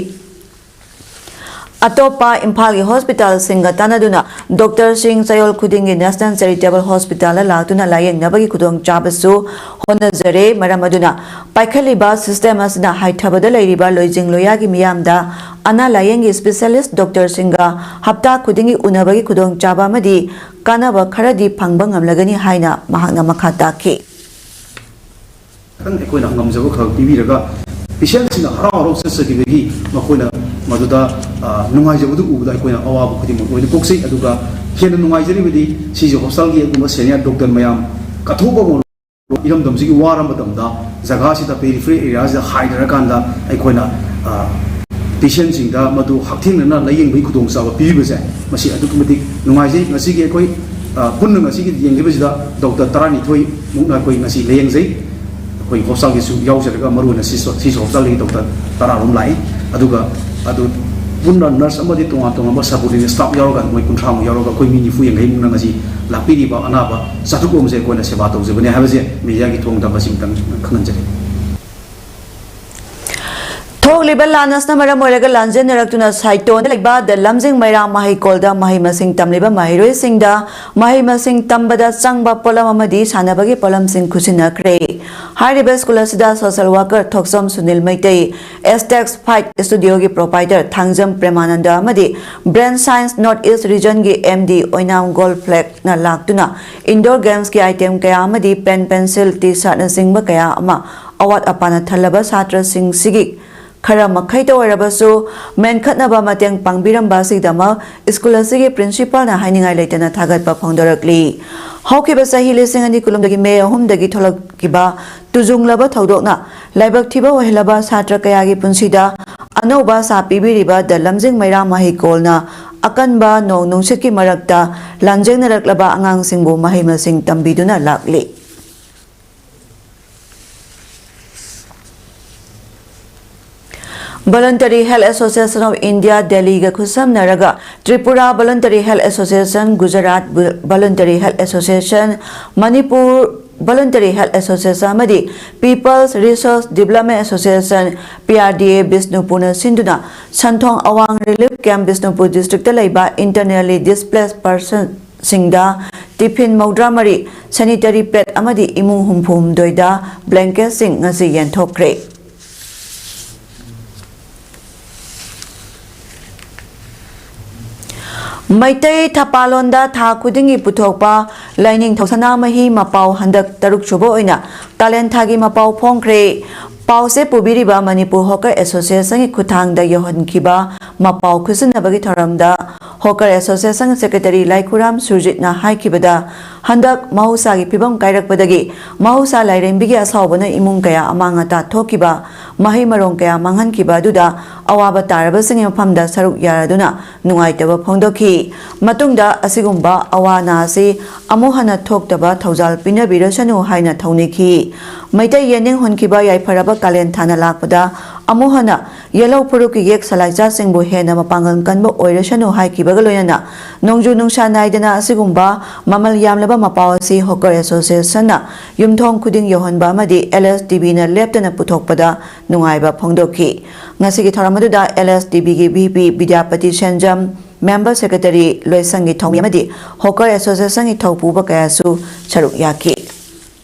ꯑꯇꯣꯞꯄ ꯏꯝꯐꯥꯜꯒꯤ hospitalꯁꯤꯡꯒ ꯇꯥꯟꯅꯗꯨꯅ doctorꯁꯤꯡ ꯆꯌꯣꯜ ꯈꯨꯗꯤꯡꯒꯤ National Charitable Hospitalꯗ ꯂꯥꯛꯇꯨꯅ ꯂꯥꯌꯦꯡꯅꯕꯒꯤ ꯈꯨꯗꯣꯡꯆꯥꯕꯁꯨ ꯍꯣꯠꯅꯖꯔꯦ꯫ ꯃꯔꯝ ꯑꯗꯨꯅ ꯄꯥꯏꯈꯠꯂꯤꯕ system ꯑꯁꯤꯅ ꯍꯥꯏꯊꯕꯗ ꯂꯩꯔꯤꯕ ꯂꯣꯏꯖꯤꯡ ꯂꯣꯌꯥꯒꯤ ꯃꯤꯌꯥꯝꯗ ꯑꯅꯥ ꯂꯥꯌꯦꯡꯒꯤ specialist doctorꯁꯤꯡꯒ ꯍꯞꯇꯥ ꯈꯨꯗꯤꯡꯒꯤ ꯎꯅꯕꯒꯤ ꯈꯨꯗꯣꯡꯆꯥꯕ ꯑꯃꯗꯤ ꯀꯥꯟꯅꯕ ꯈꯔꯗꯤ ꯐꯪꯕ ꯉꯝꯂꯒꯅꯤ ꯍꯥꯏꯅ ꯃꯍꯥꯛꯅ ꯃꯈꯥ ꯇꯥꯈꯤ꯫ ꯈꯤꯇꯪ ꯑꯩꯈꯣꯏꯅ ꯉꯝꯖꯕ ꯈꯔ ꯄꯤꯕꯤꯔꯒ patientꯁꯤꯡꯅ ꯍꯔꯥꯎ ꯍꯔꯥꯎ ꯆꯠꯆꯈꯤꯕꯒꯤ ꯃꯈꯣꯏꯅ ꯃꯗꯨꯗ, ꯑ, ꯅꯨꯡꯉꯥꯏꯖꯕꯗꯨ ꯎꯕꯗ ꯑꯩꯈꯣꯏꯅ ꯑꯋꯥꯕ ꯈꯨꯗꯤꯡꯃꯛ ꯂꯣꯏꯅ ꯀꯣꯛꯆꯩ꯫ ꯑꯗꯨꯒ ꯍꯦꯟꯅ ꯅꯨꯡꯉꯥꯏꯖꯔꯤꯕꯗꯤ ꯁꯤꯖ hospitalꯒꯤ ꯑꯗꯨꯒꯨꯝꯕ senior doctor ꯃꯌꯥꯝ ꯀꯠꯊꯣꯛꯄ ꯑꯃ ꯏꯔꯝꯗꯝꯁꯤꯒꯤ ꯋꯥꯔꯕ ꯃꯇꯝꯗ ꯖꯒꯥꯁꯤꯗ peripheral areaꯁꯤꯗ ꯍꯥꯏꯊꯔꯀꯥꯟꯗ ꯑꯩꯈꯣꯏꯅ, ꯑ, patientꯁꯤꯡꯗ ꯃꯗꯨ ꯍꯛꯊꯦꯡꯅꯅ ꯂꯥꯌꯦꯡꯕꯒꯤ ꯈꯨꯗꯣꯡꯆꯥꯕ ꯄꯤꯕꯤꯕꯁꯦ ꯃꯁꯤ ꯑꯗꯨꯛꯀꯤ ꯃꯇꯤꯛ ꯅꯨꯡꯉꯥꯏꯖꯩ꯫ ꯉꯁꯤꯒꯤ ꯑꯩꯈꯣꯏ, ꯑ, ꯄꯨꯟꯅ ꯉꯁꯤꯒꯤ ꯌꯦꯡꯈꯤꯕꯁꯤꯗ doctor ꯇꯔꯥꯅꯤꯊꯣꯏ ꯃꯨꯛꯅ ꯑꯩꯈꯣꯏ ꯉꯁꯤ ꯂꯥꯌꯦꯡꯖꯩ꯫ ꯑꯩꯈꯣꯏ hospitalꯒꯤꯁꯨ ꯌꯥꯎꯖꯔꯒ ꯃꯔꯨꯑꯣꯏꯅ ꯁꯤ, ꯁꯤ hospitalꯗꯒꯤ doctor ꯇꯔꯥꯔꯣꯝ ꯂꯥꯛꯏ꯫ ꯑꯗꯨꯒ ꯑꯗꯨ ꯄꯨꯟꯅ nurse ꯑꯃꯗꯤ ꯇꯣꯉꯥꯟ ꯇꯣꯉꯥꯟꯕ subordinate staff ꯌꯥꯎꯔꯒ ꯃꯣꯏ ꯀꯨꯟꯊ꯭ꯔꯥꯃꯨꯛ ꯌꯥꯎꯔꯒ ꯑꯩꯈꯣꯏ ꯃꯤ ꯅꯤꯐꯨ ꯌꯥꯡꯈꯩꯃꯨꯛꯅ ꯉꯁꯤ ꯂꯥꯛꯄꯤꯔꯤꯕ ꯑꯅꯥꯕ ꯆꯥꯇ꯭ꯔꯨꯛ ꯔꯣꯝꯁꯦ ꯑꯩꯈꯣꯏꯅ ꯁꯦꯕꯥ ꯇꯧꯖꯕꯅꯦ ꯍꯥꯏꯕꯁꯦ mediaꯒꯤ ꯊꯣꯡꯗ ꯃꯁꯤꯃꯇꯪ ꯈꯪꯍꯟꯖꯔꯤ꯫ ꯊꯣꯛꯂꯤꯕ ꯂꯥꯟ ꯑꯁꯤꯅ ꯃꯔꯝ ꯑꯣꯏꯔꯒ ꯂꯥꯟꯖꯦꯟꯅꯔꯛꯇꯨꯅ ꯁꯥꯏꯇꯣꯟꯗ ꯂꯩꯕ ꯗ ꯂꯝꯖꯤꯡ ꯃꯩꯔꯥ ꯃꯍꯩꯀꯣꯜꯗ ꯃꯍꯩ ꯃꯁꯤꯡ ꯇꯝꯂꯤꯕ ꯃꯍꯩꯔꯣꯏꯁꯤꯡꯗ ꯃꯍꯩ ꯃꯁꯤꯡ ꯇꯝꯕꯗ ꯆꯪꯕ ꯄꯣꯠꯂꯝ ꯑꯃꯗꯤ ꯁꯥꯟꯅꯕꯒꯤ ꯄꯣꯠꯂꯝꯁꯤꯡ ꯈꯨꯠꯁꯤꯟꯅꯈ꯭ꯔꯦ꯫ ꯍꯥꯏꯔꯤꯕ ꯁ꯭ꯀꯨꯜ ꯑꯁꯤꯗ social worker ꯊꯣꯛꯆꯣꯝ Sunil Meitei, Aztecs Fight Studioꯒꯤ proprietor Thangjam ꯄ꯭ꯔꯦꯃꯥꯅꯟꯗ ꯑꯃꯗꯤ Brain Science North East Regionꯒꯤ MD ꯑꯣꯏꯅꯥꯝ ꯒꯣꯜꯐ꯭ꯂꯦꯛꯅ ꯂꯥꯛꯇꯨꯅ indoor gamesꯀꯤ item ꯀꯌꯥ ꯑꯃꯗꯤ pen, pencil, T-shirtꯅꯆꯤꯡꯕ ꯀꯌꯥ ꯑꯃ ꯑꯋꯥꯠ ꯑꯄꯥꯅ ꯊꯜꯂꯕ ꯁꯥꯇ꯭ꯔꯁꯤꯡꯁꯤꯒꯤ ꯈꯔ ꯃꯈꯩꯇ ꯑꯣꯏꯔꯕꯁꯨ ꯃꯦꯟꯈꯠꯅꯕ ꯃꯇꯦꯡ ꯄꯥꯡꯕꯤꯔꯝꯕ ꯑꯁꯤꯒꯤꯗꯃꯛ ꯁ꯭ꯀꯨꯜ ꯑꯁꯤꯒꯤ principalꯅ ꯍꯥꯏꯅꯤꯡꯉꯥꯏ ꯂꯩꯇꯅ ꯊꯥꯒꯠꯄ ꯐꯣꯡꯗꯣꯔꯛꯂꯤ꯫ ꯍꯧꯈꯤꯕ ꯆꯍꯤ ꯂꯤꯁꯤꯡ ꯑꯅꯤ ꯀꯨꯟꯗꯒꯤ ꯃꯦ ꯑꯍꯨꯝꯗꯒꯤ ꯊꯣꯛꯂꯛꯈꯤꯕ ꯇꯨꯖꯨꯡꯂꯕ ꯊꯧꯗꯣꯛꯅ ꯂꯥꯏꯕꯛ ꯊꯤꯕ ꯑꯣꯏꯍꯜꯂꯕ ꯁꯥꯇ꯭ꯔ ꯀꯌꯥꯒꯤ ꯄꯨꯟꯁꯤꯗ ꯑꯅꯧꯕ ꯑꯥꯁꯥ ꯄꯤꯕꯤꯔꯤꯕ ꯗ ꯂꯝꯖꯤꯡ ꯃꯩꯔꯥ ꯃꯍꯩꯀꯣꯜꯅ ꯑꯀꯟꯕ ꯅꯣꯡ ꯅꯨꯡꯁꯤꯠꯀꯤ ꯃꯔꯛꯇ ꯂꯥꯟꯖꯦꯡꯅꯔꯛꯂꯕ ꯑꯉꯥꯡꯁꯤꯡꯕꯨ ꯃꯍꯩ ꯃꯁꯤꯡ ꯇꯝꯕꯤꯗꯨꯅ ꯂꯥꯛꯂꯤ꯫ Voluntary Health Association of India, ꯗꯦꯜꯂꯤꯒ ꯈꯨꯠꯁꯝꯅꯔꯒ Tripura Voluntary Health Association, Gujarat Voluntary Health Association, Manipur Voluntary Health Association ꯑꯃꯗꯤ People's Resource Development Association, P R D A, ꯕꯤꯁꯅꯨꯄꯨꯔꯅ ꯁꯤꯟꯗꯨꯅ ꯁꯟꯊꯣꯡ ꯑꯋꯥꯡ Relief Camp, ꯕꯤꯁꯅꯨꯄꯨꯔ district ꯇ ꯂꯩꯕ internally displaced person ꯁꯤꯡꯗ tiffin ꯃꯧꯗ꯭ꯔꯥ ꯃꯔꯤ, sanitary pad ꯑꯃꯗꯤ ꯏꯃꯨꯡ ꯍꯨꯝꯐꯨ ꯍꯨꯝꯗꯣꯏꯗ blanket ꯁꯤꯡ ꯉꯁꯤ ꯌꯦꯟꯊꯣꯛꯈ꯭ꯔꯦ꯫ ꯃꯩꯇꯩ ꯊꯄꯥꯂꯣꯟꯗ ꯊꯥ ꯈꯨꯗꯤꯡꯒꯤ ꯄꯨꯊꯣꯛꯄ ꯂꯥꯏꯅꯤꯡꯊꯧ ꯁꯅꯥꯃꯍꯤ ꯃꯄꯥꯎ ꯍꯟꯗꯛ ꯇꯔꯨꯛ ꯁꯨꯕ ꯑꯣꯏꯅ ꯀꯥꯂꯦꯟ ꯊꯥꯒꯤ ꯃꯄꯥꯎ ꯐꯣꯡꯈ꯭ꯔꯦ꯫ ꯄꯥꯎꯁꯦ ꯄꯨꯕꯤꯔꯤꯕ ꯃꯅꯤꯄꯨꯔ Hawker Association ꯒꯤ ꯈꯨꯠꯊꯥꯡꯗ ꯌꯧꯍꯟꯈꯤꯕ ꯃꯄꯥꯎ ꯈꯨꯠꯁꯤꯟꯅꯕꯒꯤ ꯊꯧꯔꯝꯗ Hawker Association Secretary ꯂꯥꯏꯈꯨꯔꯥꯝ ꯁꯨꯔꯖꯤꯠꯅ ꯍꯥꯏꯈꯤꯕꯗ, ꯍꯟꯗꯛ ꯃꯍꯧꯁꯥꯒꯤ ꯐꯤꯕꯝ ꯀꯥꯏꯔꯛꯄꯗꯒꯤ ꯃꯍꯧꯁꯥ ꯂꯥꯏꯔꯦꯝꯕꯤꯒꯤ ꯑꯁꯥꯎꯕꯅ ꯏꯃꯨꯡ ꯀꯌꯥ ꯑꯃꯥꯡ ꯑꯇꯥ ꯊꯣꯛꯈꯤꯕ, ꯃꯍꯩ ꯃꯔꯣꯡ ꯀꯌꯥ ꯃꯥꯡꯍꯟꯈꯤꯕ ꯑꯗꯨꯗ ꯑꯋꯥꯕ ꯇꯥꯔꯕꯁꯤꯡꯒꯤ ꯃꯐꯝꯗ ꯁꯔꯨꯛ ꯌꯥꯔꯗꯨꯅ ꯅꯨꯡꯉꯥꯏꯇꯕ ꯐꯣꯡꯗꯣꯛꯈꯤ꯫ ꯃꯇꯨꯡꯗ ꯑꯁꯤꯒꯨꯝꯕ ꯑꯋꯥ ꯑꯅꯥ ꯑꯁꯤ ꯑꯃꯨꯛ ꯍꯟꯅ ꯊꯣꯛꯇꯕ ꯊꯧꯖꯥꯜ ꯄꯤꯅꯕꯤꯔꯁꯅꯨ ꯍꯥꯏꯅ ꯊꯧꯅꯤꯈꯤ꯫ ꯃꯩꯇꯩ ꯌꯦꯅꯤꯡ ꯍꯨꯟꯈꯤꯕ ꯌꯥꯏꯐꯔꯕ ꯀꯥꯂꯦꯟ ꯊꯥꯅ ꯂꯥꯛꯄꯗ ꯑꯃꯨꯛ ꯍꯟꯅ ꯌꯦꯜꯍꯧ ꯐꯨꯔꯨꯞꯀꯤ ꯌꯦꯛ ꯁꯂꯥꯏꯆꯥꯁꯤꯡꯕꯨ ꯍꯦꯟꯅ ꯃꯄꯥꯡꯒꯜ ꯀꯟꯕ ꯑꯣꯏꯔꯁꯅꯨ ꯍꯥꯏꯈꯤꯕꯒ ꯂꯣꯏꯅꯅ, ꯅꯣꯡꯖꯨ ꯅꯨꯡꯁꯥ ꯅꯥꯏꯗꯅ ꯑꯁꯤꯒꯨꯝꯕ ꯃꯃꯜ ꯌꯥꯝꯂꯕ ꯃꯄꯥꯎ ꯑꯁꯤ Hawker Association ꯅ ꯌꯨꯝꯊꯣꯡ ꯈꯨꯗꯤꯡ ꯌꯧꯍꯟꯕ ꯑꯃꯗꯤ ꯑꯦꯜ ꯑꯦꯁ ꯇꯤ ꯚꯤ ꯅ ꯂꯦꯞꯇꯅ ꯄꯨꯊꯣꯛꯄꯗ ꯅꯨꯡꯉꯥꯏꯕ ꯐꯣꯡꯗꯣꯛꯈꯤ꯫ ꯉꯁꯤꯒꯤ ꯊꯧꯔꯝ ꯑꯗꯨꯗ ꯑꯦꯜ ꯑꯦꯁ ꯇꯤ ꯚꯤ ꯒꯤ V P Bidyapati Senjam, member secretary ꯂꯣꯏꯁꯪꯒꯤ ꯊꯧꯃꯤ ꯑꯃꯗꯤ Hawker Association ꯒꯤ ꯊꯧꯄꯨꯕ ꯀꯌꯥꯁꯨ ꯁꯔꯨꯛ ꯌꯥꯈꯤ꯫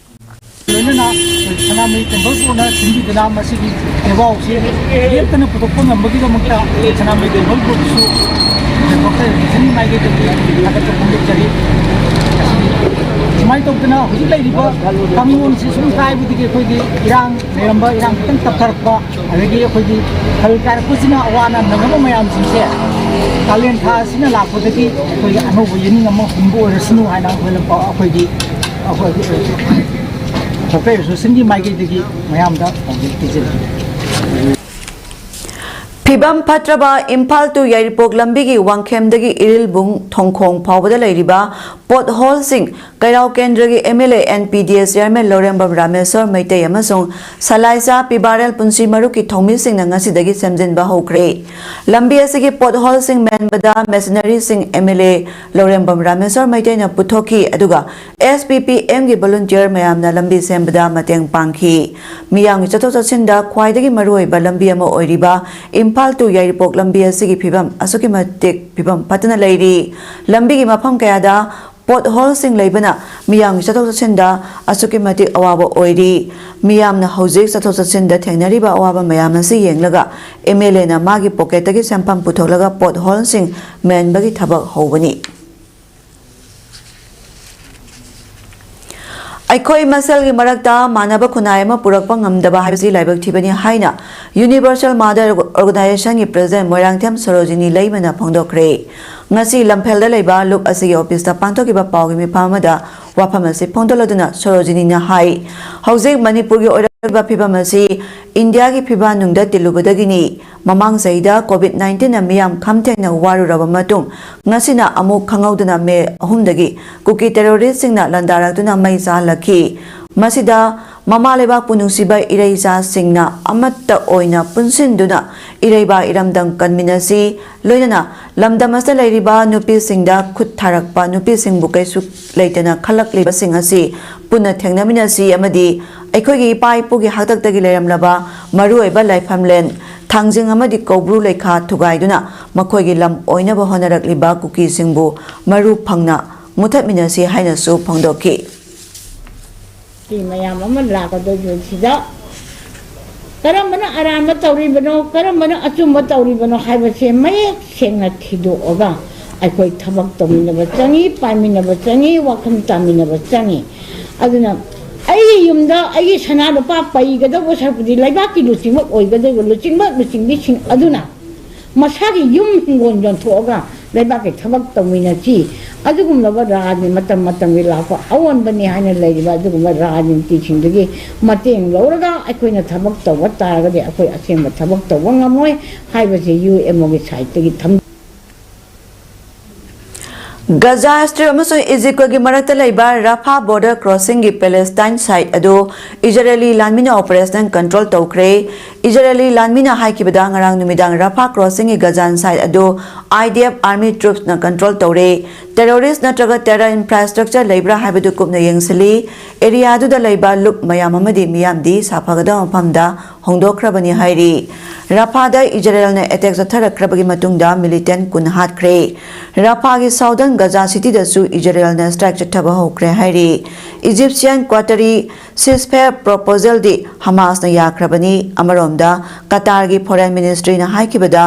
ꯂꯣꯏꯅꯅ ꯁꯅꯥꯃꯍꯤ temple group ꯅ ꯁꯤꯟꯕꯤꯗꯨꯅ ꯃꯁꯤꯒꯤ ꯇꯦꯡꯕꯥꯎꯁꯤ ꯂꯦꯞꯇꯅ ꯄꯨꯊꯣꯛꯄ ꯉꯝꯕꯒꯤꯗꯃꯛꯇ ꯁꯅꯥꯃꯍꯤ temple group ꯁꯨ ꯗꯣꯛꯇꯔ ꯔꯣꯁꯟꯒꯤ ꯃꯥꯏꯀꯩꯗꯒꯤ ꯊꯥꯒꯠꯄ ꯐꯣꯡꯗꯣꯛꯆꯔꯤ꯫ ꯁꯨꯃꯥꯏꯅ ꯇꯧꯗꯅ ꯍꯧꯖꯤꯛ ꯂꯩꯔꯤꯕ ꯀꯥꯡꯂꯣꯟꯁꯤ ꯁꯨꯝ ꯀꯥꯏꯕꯗꯒꯤ ꯑꯩꯈꯣꯏꯒꯤ ꯏꯔꯥꯡ ꯂꯩꯔꯝꯕ, ꯏꯔꯥꯡ ꯈꯤꯇꯪ ꯇꯞꯊꯔꯛꯄ, ꯑꯗꯒꯤ ꯑꯩꯈꯣꯏꯒꯤ ꯈꯜ ꯀꯥꯏꯔꯛꯄꯁꯤꯅ ꯑꯋꯥ ꯑꯅꯥ ꯅꯪꯉꯕ ꯃꯌꯥꯝꯁꯤꯡꯁꯦ ꯀꯥꯂꯦꯟ ꯊꯥ ꯑꯁꯤꯅ ꯂꯥꯛꯄꯗꯒꯤ ꯑꯩꯈꯣꯏꯒꯤ ꯑꯅꯧꯕ ꯌꯦꯅꯤꯡ ꯑꯃ ꯍꯨꯟꯕ ꯑꯣꯏꯔꯁꯅꯨ ꯍꯥꯏꯅ ꯑꯩꯈꯣꯏꯅ ꯄꯥꯎ-, ꯑꯩꯈꯣꯏꯒꯤ, ꯑꯩꯈꯣꯏꯒꯤ Hawker Association ꯒꯤ ꯃꯥꯏꯀꯩꯗꯒꯤ ꯃꯌꯥꯝꯗ ꯄꯥꯎꯖꯦꯜ ꯄꯤꯖꯔꯤ꯫ ꯐꯤꯕꯝ ꯐꯠꯇ꯭ꯔꯕ ꯏꯝꯐꯥꯜ to ꯌꯥꯏꯔꯤꯄꯣꯛ ꯂꯝꯕꯤꯒꯤ ꯋꯥꯡꯈꯦꯝꯗꯒꯤ ꯏꯔꯤꯜꯕꯨꯡ ꯊꯣꯡꯈꯣꯡ ꯐꯥꯎꯕꯗ ꯂꯩꯔꯤꯕ ꯄꯣꯠ ꯍꯣꯜꯁꯤꯡ ꯀꯩꯔꯥꯎ ꯀꯦꯟꯗ꯭ꯔꯒꯤ M L A N P D A chairman Lourembam Rameshor Meitei ꯑꯃꯁꯨꯡ ꯁꯂꯥꯏꯆꯥ ꯄꯤꯕꯥꯔꯦꯜ ꯄꯨꯟꯁꯤ ꯃꯔꯨꯞꯀꯤ ꯊꯧꯃꯤꯁꯤꯡꯅ ꯉꯁꯤꯗꯒꯤ ꯁꯦꯝꯖꯤꯟꯕ ꯍꯧꯈ꯭ꯔꯦ꯫ ꯂꯝꯕꯤ ꯑꯁꯤꯒꯤ ꯄꯣꯠ ꯍꯣꯜꯁꯤꯡ ꯃꯦꯟꯕꯗ ꯃꯦꯁꯤꯅꯔꯤꯁꯤꯡ ꯑꯦꯝ ꯑꯦꯜ ꯑꯦ ꯂꯧꯔꯦꯝꯕꯝ ꯔꯥꯃꯦꯁꯣꯔ ꯃꯩꯇꯩꯅ ꯄꯨꯊꯣꯛꯈꯤ, ꯑꯗꯨꯒ ꯑꯦꯁ ꯄꯤ ꯄꯤ ꯑꯦꯝꯒꯤ ꯚꯣꯂꯨꯟꯇꯤꯌꯔ ꯃꯌꯥꯝꯅ ꯂꯝꯕꯤ ꯁꯦꯝꯕꯗ ꯃꯇꯦꯡ ꯄꯥꯡꯈꯤ꯫ ꯃꯤꯌꯥꯝꯒꯤ ꯆꯠꯊꯣꯛ ꯆꯠꯁꯤꯟꯗ ꯈ꯭ꯋꯥꯏꯗꯒꯤ ꯃꯔꯨꯑꯣꯏꯕ ꯂꯝꯕꯤ ꯑꯃ ꯑꯣꯏꯔꯤꯕ ꯏꯝꯐꯥꯜ to ꯌꯥꯏꯔꯤꯄꯣꯛ ꯂꯝꯕꯤ ꯑꯁꯤꯒꯤ ꯐꯤꯕꯝ ꯑꯁꯨꯛꯀꯤ ꯃꯇꯤꯛ ꯐꯤꯕꯝ ꯐꯠꯇꯅ ꯂꯩꯔꯤ꯫ ꯂꯝꯕꯤꯒꯤ ꯃꯐꯝ ꯀꯌꯥꯗ ꯄꯣꯠ ꯍꯣꯜꯁꯤꯡ ꯂꯩꯕꯅ ꯃꯤꯌꯥꯝꯒꯤ ꯆꯠꯊꯣꯛ ꯆꯠꯁꯤꯟꯗ ꯑꯁꯨꯛꯀꯤ ꯃꯇꯤꯛ ꯑꯋꯥꯕ ꯑꯣꯏꯔꯤ꯫ ꯃꯤꯌꯥꯝꯅ ꯍꯧꯖꯤꯛ ꯆꯠꯊꯣꯛ ꯆꯠꯁꯤꯟꯗ ꯊꯦꯡꯅꯔꯤꯕ ꯑꯋꯥꯕ ꯃꯌꯥꯝ ꯑꯁꯤ ꯌꯦꯡꯂꯒ ꯑꯦꯝ ꯑꯦꯜ ꯑꯦꯅ ꯃꯥꯒꯤ ꯄꯣꯀꯦꯠꯇꯒꯤ ꯁꯦꯟꯐꯝ ꯄꯨꯊꯣꯛꯂꯒ ꯄꯣꯠ ꯍꯣꯜꯁꯤꯡ ꯃꯦꯟꯕꯒꯤ ꯊꯕꯛ ꯍꯧꯕꯅꯤ꯫ ꯑꯩꯈꯣꯏ ꯃꯁꯦꯜꯒꯤ ꯃꯔꯛꯇ ꯃꯥꯟꯅꯕ ꯈꯨꯟꯅꯥꯏ ꯑꯃ ꯄꯨꯔꯛꯄ ꯉꯝꯗꯕ ꯍꯥꯏꯕꯁꯤ ꯂꯥꯏꯕꯛ ꯊꯤꯕꯅꯤ ꯍꯥꯏꯅ ꯌꯨꯅꯤꯚꯔꯁꯦꯜ ꯃꯥꯗꯔ ꯑꯣꯔꯒꯅꯥꯏꯖꯦꯁꯟꯒꯤ ꯄ꯭ꯔꯦꯁꯤꯗꯦꯟ ꯃꯣꯏꯔꯥꯡꯊꯦꯝ ꯁꯣꯔꯣꯖꯤꯅꯤ ꯂꯩꯃꯅ ꯐꯣꯡꯗꯣꯛꯈ꯭ꯔꯦ꯫ ꯉꯁꯤ ꯂꯝꯐꯦꯜꯗ ꯂꯩꯕ ꯂꯨꯞ ꯑꯁꯤꯒꯤ ꯑꯣꯐꯤꯁꯇ ꯄꯥꯡꯊꯣꯛꯈꯤꯕ ꯄꯥꯎꯒꯤ ꯃꯤꯐꯝ ꯑꯃꯗ ꯋꯥꯐꯝ ꯑꯁꯤ ꯐꯣꯡꯗꯣꯛꯂꯗꯨꯅ ꯁꯣꯔꯣꯖꯤꯅꯤꯅ ꯍꯥꯏ, ꯍꯧꯖꯤꯛ ꯃꯅꯤꯄꯨꯔꯒꯤ ꯑꯣꯏꯔꯛꯂꯤꯕ ꯐꯤꯕꯝ ꯑꯁꯤ ꯏꯟꯗꯤꯌꯥꯒꯤ ꯐꯤꯕꯥꯟꯅꯨꯡꯗ ꯇꯤꯜꯂꯨꯕꯗꯒꯤꯅꯤ꯫ ꯃꯃꯥꯡ ꯆꯍꯤꯗ ꯀꯣꯚꯤꯗ ꯅꯥꯏꯟꯇꯤꯟꯅ ꯃꯤꯌꯥꯝ ꯈꯝ ꯊꯦꯡꯅ ꯋꯥꯔꯨꯔꯕ ꯃꯇꯨꯡ, ꯉꯁꯤꯅ ꯑꯃꯨꯛ ꯈꯪꯍꯧꯗꯅ ꯃꯦ ꯑꯍꯨꯝꯗꯒꯤ ꯀꯨꯀꯤ ꯇꯦꯔꯣꯔꯤꯁꯁꯤꯡꯅ ꯂꯥꯟꯗꯥꯔꯛꯇꯨꯅ ꯃꯩ ꯆꯥꯍꯜꯂꯛꯈꯤ꯫ ꯃꯁꯤꯗ ꯃꯃꯥ ꯂꯩꯕꯥꯛꯄꯨ ꯅꯨꯡꯁꯤꯕ ꯏꯔꯩꯆꯥꯁꯤꯡꯅ ꯑꯃꯠꯇ ꯑꯣꯏꯅ ꯄꯨꯟꯁꯤꯟꯗꯨꯅ ꯏꯔꯩꯕꯥꯛ ꯏꯔꯝꯗꯝ ꯀꯟꯃꯤꯟꯅꯁꯤ, ꯂꯣꯏꯅꯅ ꯂꯝꯗꯝ ꯑꯁꯤꯗ ꯂꯩꯔꯤꯕ ꯅꯨꯄꯤꯁꯤꯡꯗ ꯈꯨꯠ ꯊꯥꯔꯛꯄ ꯅꯨꯄꯤꯁꯤꯡꯕꯨ ꯀꯩꯁꯨ ꯂꯩꯇꯅ ꯈꯜꯂꯛꯂꯤꯕꯁꯤꯡ ꯑꯁꯤ ꯄꯨꯟꯅ ꯊꯦꯡꯅꯃꯤꯟꯅꯁꯤ ꯑꯃꯗꯤ ꯑꯩꯈꯣꯏꯒꯤ ꯏꯄꯥ ꯏꯄꯨꯒꯤ ꯍꯥꯛꯇꯛꯇꯒꯤ ꯂꯩꯔꯝꯂꯕ ꯃꯔꯨꯑꯣꯏꯕ ꯂꯥꯏꯐꯝꯂꯦꯟ ꯊꯥꯡꯖꯤꯡ ꯑꯃꯗꯤ ꯀꯧꯕ꯭ꯔꯨ ꯂꯩꯈꯥ ꯊꯨꯒꯥꯏꯗꯨꯅ ꯃꯈꯣꯏꯒꯤ ꯂꯝ ꯑꯣꯏꯅꯕ ꯍꯣꯠꯅꯔꯛꯂꯤꯕ ꯀꯨꯀꯤꯁꯤꯡꯕꯨ ꯃꯔꯨ ꯐꯪꯅ ꯃꯨꯊꯠꯃꯤꯟꯅꯁꯤ ꯍꯥꯏꯅꯁꯨ ꯐꯣꯡꯗꯣꯛꯈꯤ꯫ ꯁꯤ ꯃꯌꯥꯝ ꯑꯃ ꯂꯥꯛꯀꯗꯣꯏꯁꯤꯗ ꯀꯔꯝꯕꯅ ꯑꯔꯥꯟꯕ ꯇꯧꯔꯤꯕꯅꯣ, ꯀꯔꯝꯕꯅ ꯑꯆꯨꯝꯕ ꯇꯧꯔꯤꯕꯅꯣ ꯍꯥꯏꯕꯁꯦ ꯃꯌꯦꯛ ꯁꯦꯡꯅ ꯊꯤꯗꯣꯛꯑꯒ ꯑꯩꯈꯣꯏ ꯊꯕꯛ ꯇꯧꯃꯤꯟꯅꯕ ꯆꯪꯉꯤ, ꯄꯥꯏꯃꯤꯟꯅꯕ ꯆꯪꯉꯤ, ꯋꯥꯈꯜ ꯇꯥꯃꯤꯟꯅꯕ ꯆꯪꯉꯤ꯫ ꯑꯗꯨꯅ ꯑꯩꯒꯤ ꯌꯨꯝꯗ ꯑꯩꯒꯤ ꯁꯅꯥ ꯂꯨꯄꯥ ꯄꯩꯒꯗꯧꯕ ꯁꯔꯨꯛꯄꯨꯗꯤ ꯂꯩꯕꯥꯛꯀꯤ ꯂꯨꯆꯤꯡꯕ ꯑꯣꯏꯒꯗꯧꯕ ꯂꯨꯆꯤꯡꯕ ꯂꯨꯆꯤꯡꯕꯤꯁꯤꯡ ꯑꯗꯨꯅ ꯃꯁꯥꯒꯤ ꯌꯨꯝ ꯍꯤꯡꯒꯣꯜ ꯌꯣꯟꯊꯣꯛꯑꯒ ꯂꯩꯕꯥꯛꯀꯤ ꯊꯕꯛ ꯇꯧꯃꯤꯟꯅꯁꯤ꯫ ꯑꯗꯨꯒꯨꯝꯂꯕ ꯔꯥꯖꯅꯤ-, ꯃꯇꯝ ꯃꯇꯝꯒꯤ ꯂꯥꯛꯄ ꯑꯑꯣꯟꯕꯅꯤ ꯍꯥꯏꯅ ꯂꯩꯔꯤꯕ ꯑꯗꯨꯒꯨꯝꯕ ꯔꯥꯖꯅꯤꯇꯤꯁꯤꯡꯗꯒꯤ ꯃꯇꯦꯡ ꯂꯧꯔꯒ ꯑꯩꯈꯣꯏꯅ ꯊꯕꯛ ꯇꯧꯕ ꯇꯥꯔꯒꯗꯤ ꯑꯩꯈꯣꯏ ꯑꯁꯦꯡꯕ ꯊꯕꯛ ꯇꯧꯕ ꯉꯝꯃꯣꯏ ꯍꯥꯏꯕꯁꯤ ꯌꯨ ꯑꯦꯝ ꯑꯣꯒꯤ ꯁꯥꯏꯠꯇꯒꯤ ꯊꯝ-꯫ ꯒꯖꯥ ꯁ꯭ꯇ꯭ꯔꯤꯞ ꯑꯃꯁꯨꯡ ꯏꯖꯤꯞꯀꯒꯤ ꯃꯔꯛꯇ ꯂꯩꯕ ꯔꯐꯥ ꯕꯣꯔꯗꯔ ꯀ꯭ꯔꯣꯁꯤꯡꯒꯤ ꯄꯦꯂꯦꯁꯇꯥꯏꯟ ꯁꯥꯏꯠ ꯑꯗꯨ ꯏꯖꯔꯦꯂꯤ ꯂꯥꯟꯃꯤꯅ ꯑꯣꯄꯔꯦꯁꯟ ꯀꯟꯇ꯭ꯔꯣꯜ ꯇꯧꯈ꯭ꯔꯦ꯫ ꯏꯖꯔꯦꯂꯤ ꯂꯥꯟꯃꯤꯅ ꯍꯥꯏꯈꯤꯕꯗ, ꯉꯔꯥꯡ ꯅꯨꯃꯤꯗꯥꯡ ꯔꯐꯥ ꯀ꯭ꯔꯣꯁꯤꯡꯒꯤ ꯒꯖꯥꯟ ꯁꯥꯏꯠ ꯑꯗꯨ ꯑꯥꯏ ꯗꯤ ꯑꯦꯐ ꯑꯥꯔꯃꯤ ꯇ꯭ꯔꯨꯞꯁꯅ ꯀꯟꯇ꯭ꯔꯣꯜ ꯇꯧꯔꯦ꯫ ꯇꯦꯔꯣꯔꯤꯁ꯭ꯠ ꯅꯠꯇ꯭ꯔꯒ ꯇꯦꯔꯔ ꯏꯟꯐ꯭ꯔꯥꯁ꯭ꯇ꯭ꯔꯛꯆꯔ ꯂꯩꯕ꯭ꯔꯥ ꯍꯥꯏꯕꯗꯨ ꯀꯨꯞꯅ ꯌꯦꯡꯁꯤꯜꯂꯤ꯫ ꯑꯦꯔꯤꯌꯥꯗꯨꯗ ꯂꯩꯕ ꯂꯨꯞ ꯃꯌꯥꯝ ꯑꯃꯗꯤ ꯃꯤꯌꯥꯝꯗꯤ ꯁꯥꯐꯒꯗꯕ ꯃꯐꯝꯗ ꯍꯣꯡꯗꯣꯛꯈ꯭ꯔꯕꯅꯤ ꯍꯥꯏꯔꯤ꯫ ꯔꯐꯥꯗ ꯏꯖꯔꯦꯜꯅ ꯑꯦꯇꯦꯛ ꯆꯠꯊꯔꯛꯈ꯭ꯔꯕꯒꯤ ꯃꯇꯨꯡꯗ ꯃꯤꯂꯤꯇꯦꯟꯠ ꯀꯨꯟ ꯍꯥꯠꯈ꯭ꯔꯦ꯫ ꯔꯐꯥꯒꯤ ꯁꯥꯎꯗꯔꯟ ꯒꯖꯥ ꯁꯤꯇꯤꯗꯁꯨ ꯏꯖꯔꯦꯜꯅ ꯁ꯭ꯇ꯭ꯔꯥꯏꯛ ꯆꯠꯊꯕ ꯍꯧꯈ꯭ꯔꯦ ꯍꯥꯏꯔꯤ꯫ ꯏꯖꯤꯞꯁꯤꯌꯥꯟ ꯀ꯭ꯋꯥꯇꯔꯤ ꯁꯤꯁꯐꯦꯌꯔ ꯄ꯭ꯔꯣꯄꯣꯖꯦꯜꯗꯤ ꯍꯃꯥꯁꯅ ꯌꯥꯈ꯭ꯔꯕꯅꯤ꯫ ꯑꯃꯔꯣꯝꯗ, ꯀꯇꯥꯔꯒꯤ ꯐꯣꯔꯦꯟ ꯃꯤꯅꯤꯁꯇ꯭ꯔꯤꯅ ꯍꯥꯏꯈꯤꯕꯗ,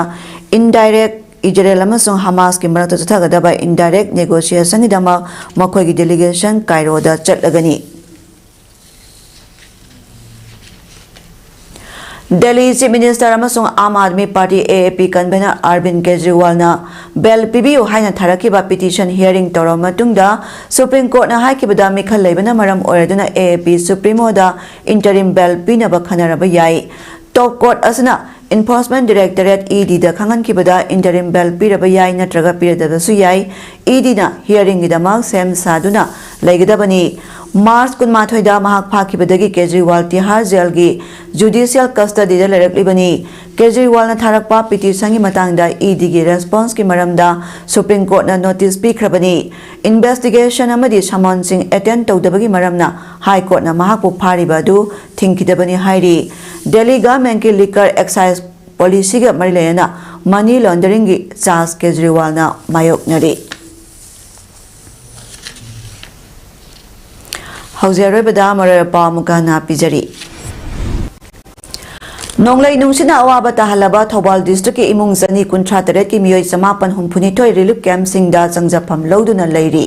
ꯏꯟꯗꯥꯏꯔꯦꯛ ꯏꯖꯔꯦꯜ ꯑꯃꯁꯨꯡ ꯍꯃꯥꯁꯀꯤ ꯃꯔꯛꯇ ꯆꯠꯊꯒꯗꯕ ꯏꯟꯗꯥꯏꯔꯦꯛ ꯅꯦꯒꯣꯁꯤꯌꯦꯁꯟꯒꯤꯗꯃꯛ ꯃꯈꯣꯏꯒꯤ ꯗꯦꯂꯤꯒꯦꯁꯟ ꯀꯥꯏꯔꯣꯗ ꯆꯠꯂꯒꯅꯤ꯫ ꯗꯦꯜꯂꯤ ꯆꯤꯐ ꯃꯤꯅꯤꯁꯇꯔ ꯑꯃꯁꯨꯡ ꯑꯥꯝ ꯑꯥꯗꯃꯤ ꯄꯥꯔꯇꯤ, ꯑꯦ ꯑꯦ ꯄꯤ, ꯀꯟꯚꯦꯅꯔ ꯑꯔꯕꯤꯟ ꯀꯦꯖꯔꯤꯋꯥꯜꯅ ꯕꯦꯜ ꯄꯤꯕꯤꯌꯨ ꯍꯥꯏꯅ ꯊꯥꯔꯛꯈꯤꯕ ꯄꯤꯇꯤꯁꯟ ꯍꯤꯌꯥꯔꯤꯡ ꯇꯧꯔꯕ ꯃꯇꯨꯡꯗ, ꯁꯨꯄ꯭ꯔꯤꯝ ꯀꯣꯔꯠꯅ ꯍꯥꯏꯈꯤꯕꯗ ꯃꯤꯈꯜ ꯂꯩꯕꯅ ꯃꯔꯝ ꯑꯣꯏꯔꯗꯨꯅ ꯑꯦ ꯑꯦ ꯄꯤ ꯁꯨꯄ꯭ꯔꯤꯃꯣꯗ ꯏꯟꯇꯔꯤꯝ ꯕꯦꯜ ꯄꯤꯅꯕ ꯈꯟꯅꯔꯕ ꯌꯥꯏ꯫ ꯇꯣꯞ ꯀꯣꯔꯠ ꯑꯁꯤꯅ ꯏꯟꯐꯣꯔꯁꯃꯦꯟꯠ ꯗꯥꯏꯔꯦꯛꯇꯣꯔꯦꯠ, ꯏ ꯗꯤꯗ ꯈꯪꯍꯟꯈꯤꯕꯗ ꯏꯟꯇꯔꯤꯝ ꯕꯦꯜ ꯄꯤꯔꯕ ꯌꯥꯏ ꯅꯠꯇ꯭ꯔꯒ ꯄꯤꯔꯗꯕꯁꯨ ꯌꯥꯏ꯫ ꯏ ꯗꯤꯅ ꯍꯤꯌꯥꯔꯤꯡꯒꯤꯗꯃꯛ ꯁꯦꯝ ꯁꯥꯗꯨꯅ ꯂꯩꯒꯗꯕꯅꯤ꯫ ꯃꯥꯔꯆ ꯀꯨꯟꯃꯥꯊꯣꯏꯗ ꯃꯍꯥꯛ ꯐꯥꯈꯤꯕꯗꯒꯤ ꯀꯦꯖꯔꯤꯋꯥꯜ ꯇꯤꯍꯥꯔ ꯖꯦꯜꯒꯤ ꯖꯨꯗꯤꯁꯤꯌꯦꯜ ꯀꯁꯇꯗꯤꯗ ꯂꯩꯔꯛꯂꯤꯕꯅꯤ꯫ ꯀꯦꯖꯔꯤꯋꯥꯜꯅ ꯊꯥꯔꯛꯄ ꯄꯤꯇꯤꯁꯟꯒꯤ ꯃꯇꯥꯡꯗ ꯏ ꯗꯤꯒꯤ ꯔꯦꯁꯄꯣꯟꯁꯀꯤ ꯃꯔꯝꯗ ꯁꯨꯄ꯭ꯔꯤꯝ ꯀꯣꯔꯠꯅ ꯅꯣꯇꯤꯁ ꯄꯤꯈ꯭ꯔꯕꯅꯤ꯫ ꯏꯟꯚꯦꯁꯇꯤꯒꯦꯁꯟ ꯑꯃꯗꯤ ꯁꯃꯟꯁꯤꯡ ꯑꯦꯇꯦꯟ ꯇꯧꯗꯕꯒꯤ ꯃꯔꯝꯅ ꯍꯥꯏ ꯀꯣꯔꯠꯅ ꯃꯍꯥꯛꯄꯨ ꯐꯥꯔꯤꯕ ꯑꯗꯨ ꯊꯤꯡꯈꯤꯗꯕꯅꯤ ꯍꯥꯏꯔꯤ꯫ ꯗꯦꯜꯂꯤ ꯒꯚꯔꯟꯃꯦꯟꯠꯀꯤ ꯂꯤꯀꯔ ꯑꯦꯛꯁꯥꯏꯖ ꯄꯣꯂꯤꯁꯤꯒ ꯃꯔꯤ ꯂꯩꯅꯅ ꯃꯅꯤ ꯂꯣꯟꯗꯔꯤꯡꯒꯤ ꯆꯥꯔꯖ ꯀꯦꯖꯔꯤꯋꯥꯜꯅ ꯃꯥꯌꯣꯛꯅꯔꯤ꯫ ꯍꯧꯖꯤꯛ ꯑꯔꯣꯏꯕꯗ ꯃꯔꯨꯑꯣꯏꯕ ꯄꯥꯎ ꯑꯃꯨꯛꯀ ꯍꯟꯅ ꯄꯤꯖꯔꯤ꯫ ꯅꯣꯡꯂꯩ ꯅꯨꯡꯁꯤꯠꯅ ꯑꯋꯥꯕ ꯇꯥꯍꯜꯂꯕ ꯊꯧꯕꯥꯜ ꯗꯤꯁꯇ꯭ꯔꯤꯛꯀꯤ ꯏꯃꯨꯡ ꯆꯅꯤ ꯀꯨꯟꯊ꯭ꯔꯥ ꯇꯔꯦꯠꯀꯤ ꯃꯤꯑꯣꯏ ꯆꯃꯥꯄꯟ ꯍꯨꯝꯐꯨ ꯅꯤꯊꯣꯏ ꯔꯤꯂꯤꯐ ꯀꯦꯝꯞꯁꯤꯡꯗ ꯆꯪꯖꯐꯝ ꯂꯧꯗꯨꯅ ꯂꯩꯔꯤ꯫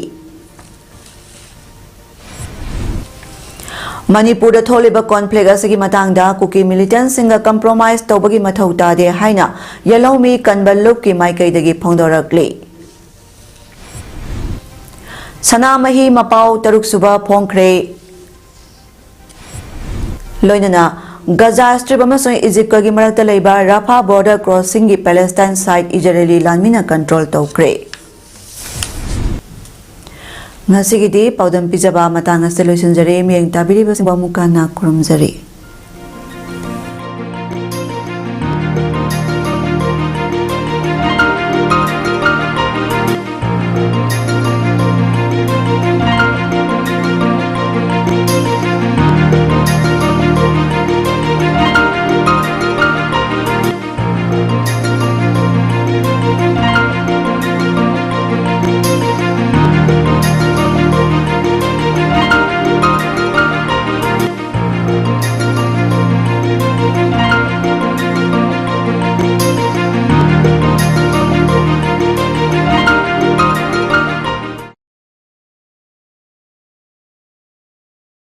ꯃꯅꯤꯄꯨꯔꯗ ꯊꯣꯛꯂꯤꯕ ꯀꯣꯟꯐ꯭ꯂꯤꯛ ꯑꯁꯤꯒꯤ ꯃꯇꯥꯡꯗ ꯀꯨꯀꯤ ꯃꯤꯂꯤꯇꯦꯟꯠꯁꯤꯡꯒ ꯀꯝꯄ꯭ꯔꯣꯃꯥꯏꯖ ꯇꯧꯕꯒꯤ ꯃꯊꯧ ꯇꯥꯗꯦ ꯍꯥꯏꯅ ꯌꯦꯜꯍꯧꯃꯤ ꯀꯟꯕ ꯂꯨꯞꯀꯤ ꯃꯥꯏꯀꯩꯗꯒꯤ ꯐꯣꯡꯗꯣꯔꯛꯂꯤ꯫ ꯁꯅꯥꯃꯍꯤ ꯃꯄꯥꯎ ꯇꯔꯨꯛ ꯁꯨꯕ ꯐꯣꯡꯈ꯭ꯔꯦ꯫ ꯂꯣꯏꯅꯅ ꯒꯖꯥ ꯁ꯭ꯇ꯭ꯔꯤꯞ ꯑꯃꯁꯨꯡ ꯏꯖꯤꯞꯀꯒꯤ ꯃꯔꯛꯇ ꯂꯩꯕ ꯔꯥꯐꯥ ꯕꯣꯔꯗꯔ ꯀ꯭ꯔꯣꯁꯤꯡꯒꯤ ꯄꯦꯂꯦꯁꯇꯥꯏꯟ ꯁꯥꯏꯠ ꯏꯖꯔꯦꯂꯤ ꯂꯥꯟꯃꯤꯅ ꯀꯟꯇ꯭ꯔꯣꯜ ꯇꯧꯈ꯭ꯔꯦ꯫ ꯉꯁꯤꯒꯤꯗꯤ ꯄꯥꯎꯗꯝ ꯄꯤꯖꯕ ꯃꯇꯥꯡ ꯑꯁꯤꯗ ꯂꯣꯏꯁꯤꯟꯖꯔꯦ꯫ ꯃꯤꯠꯌꯦꯡ ꯇꯥꯕꯤꯔꯤꯕꯁꯤꯡꯕꯨ ꯑꯃꯨꯛꯀ ꯍꯟꯅ ꯈꯨꯔꯨꯝꯖꯔꯤ꯫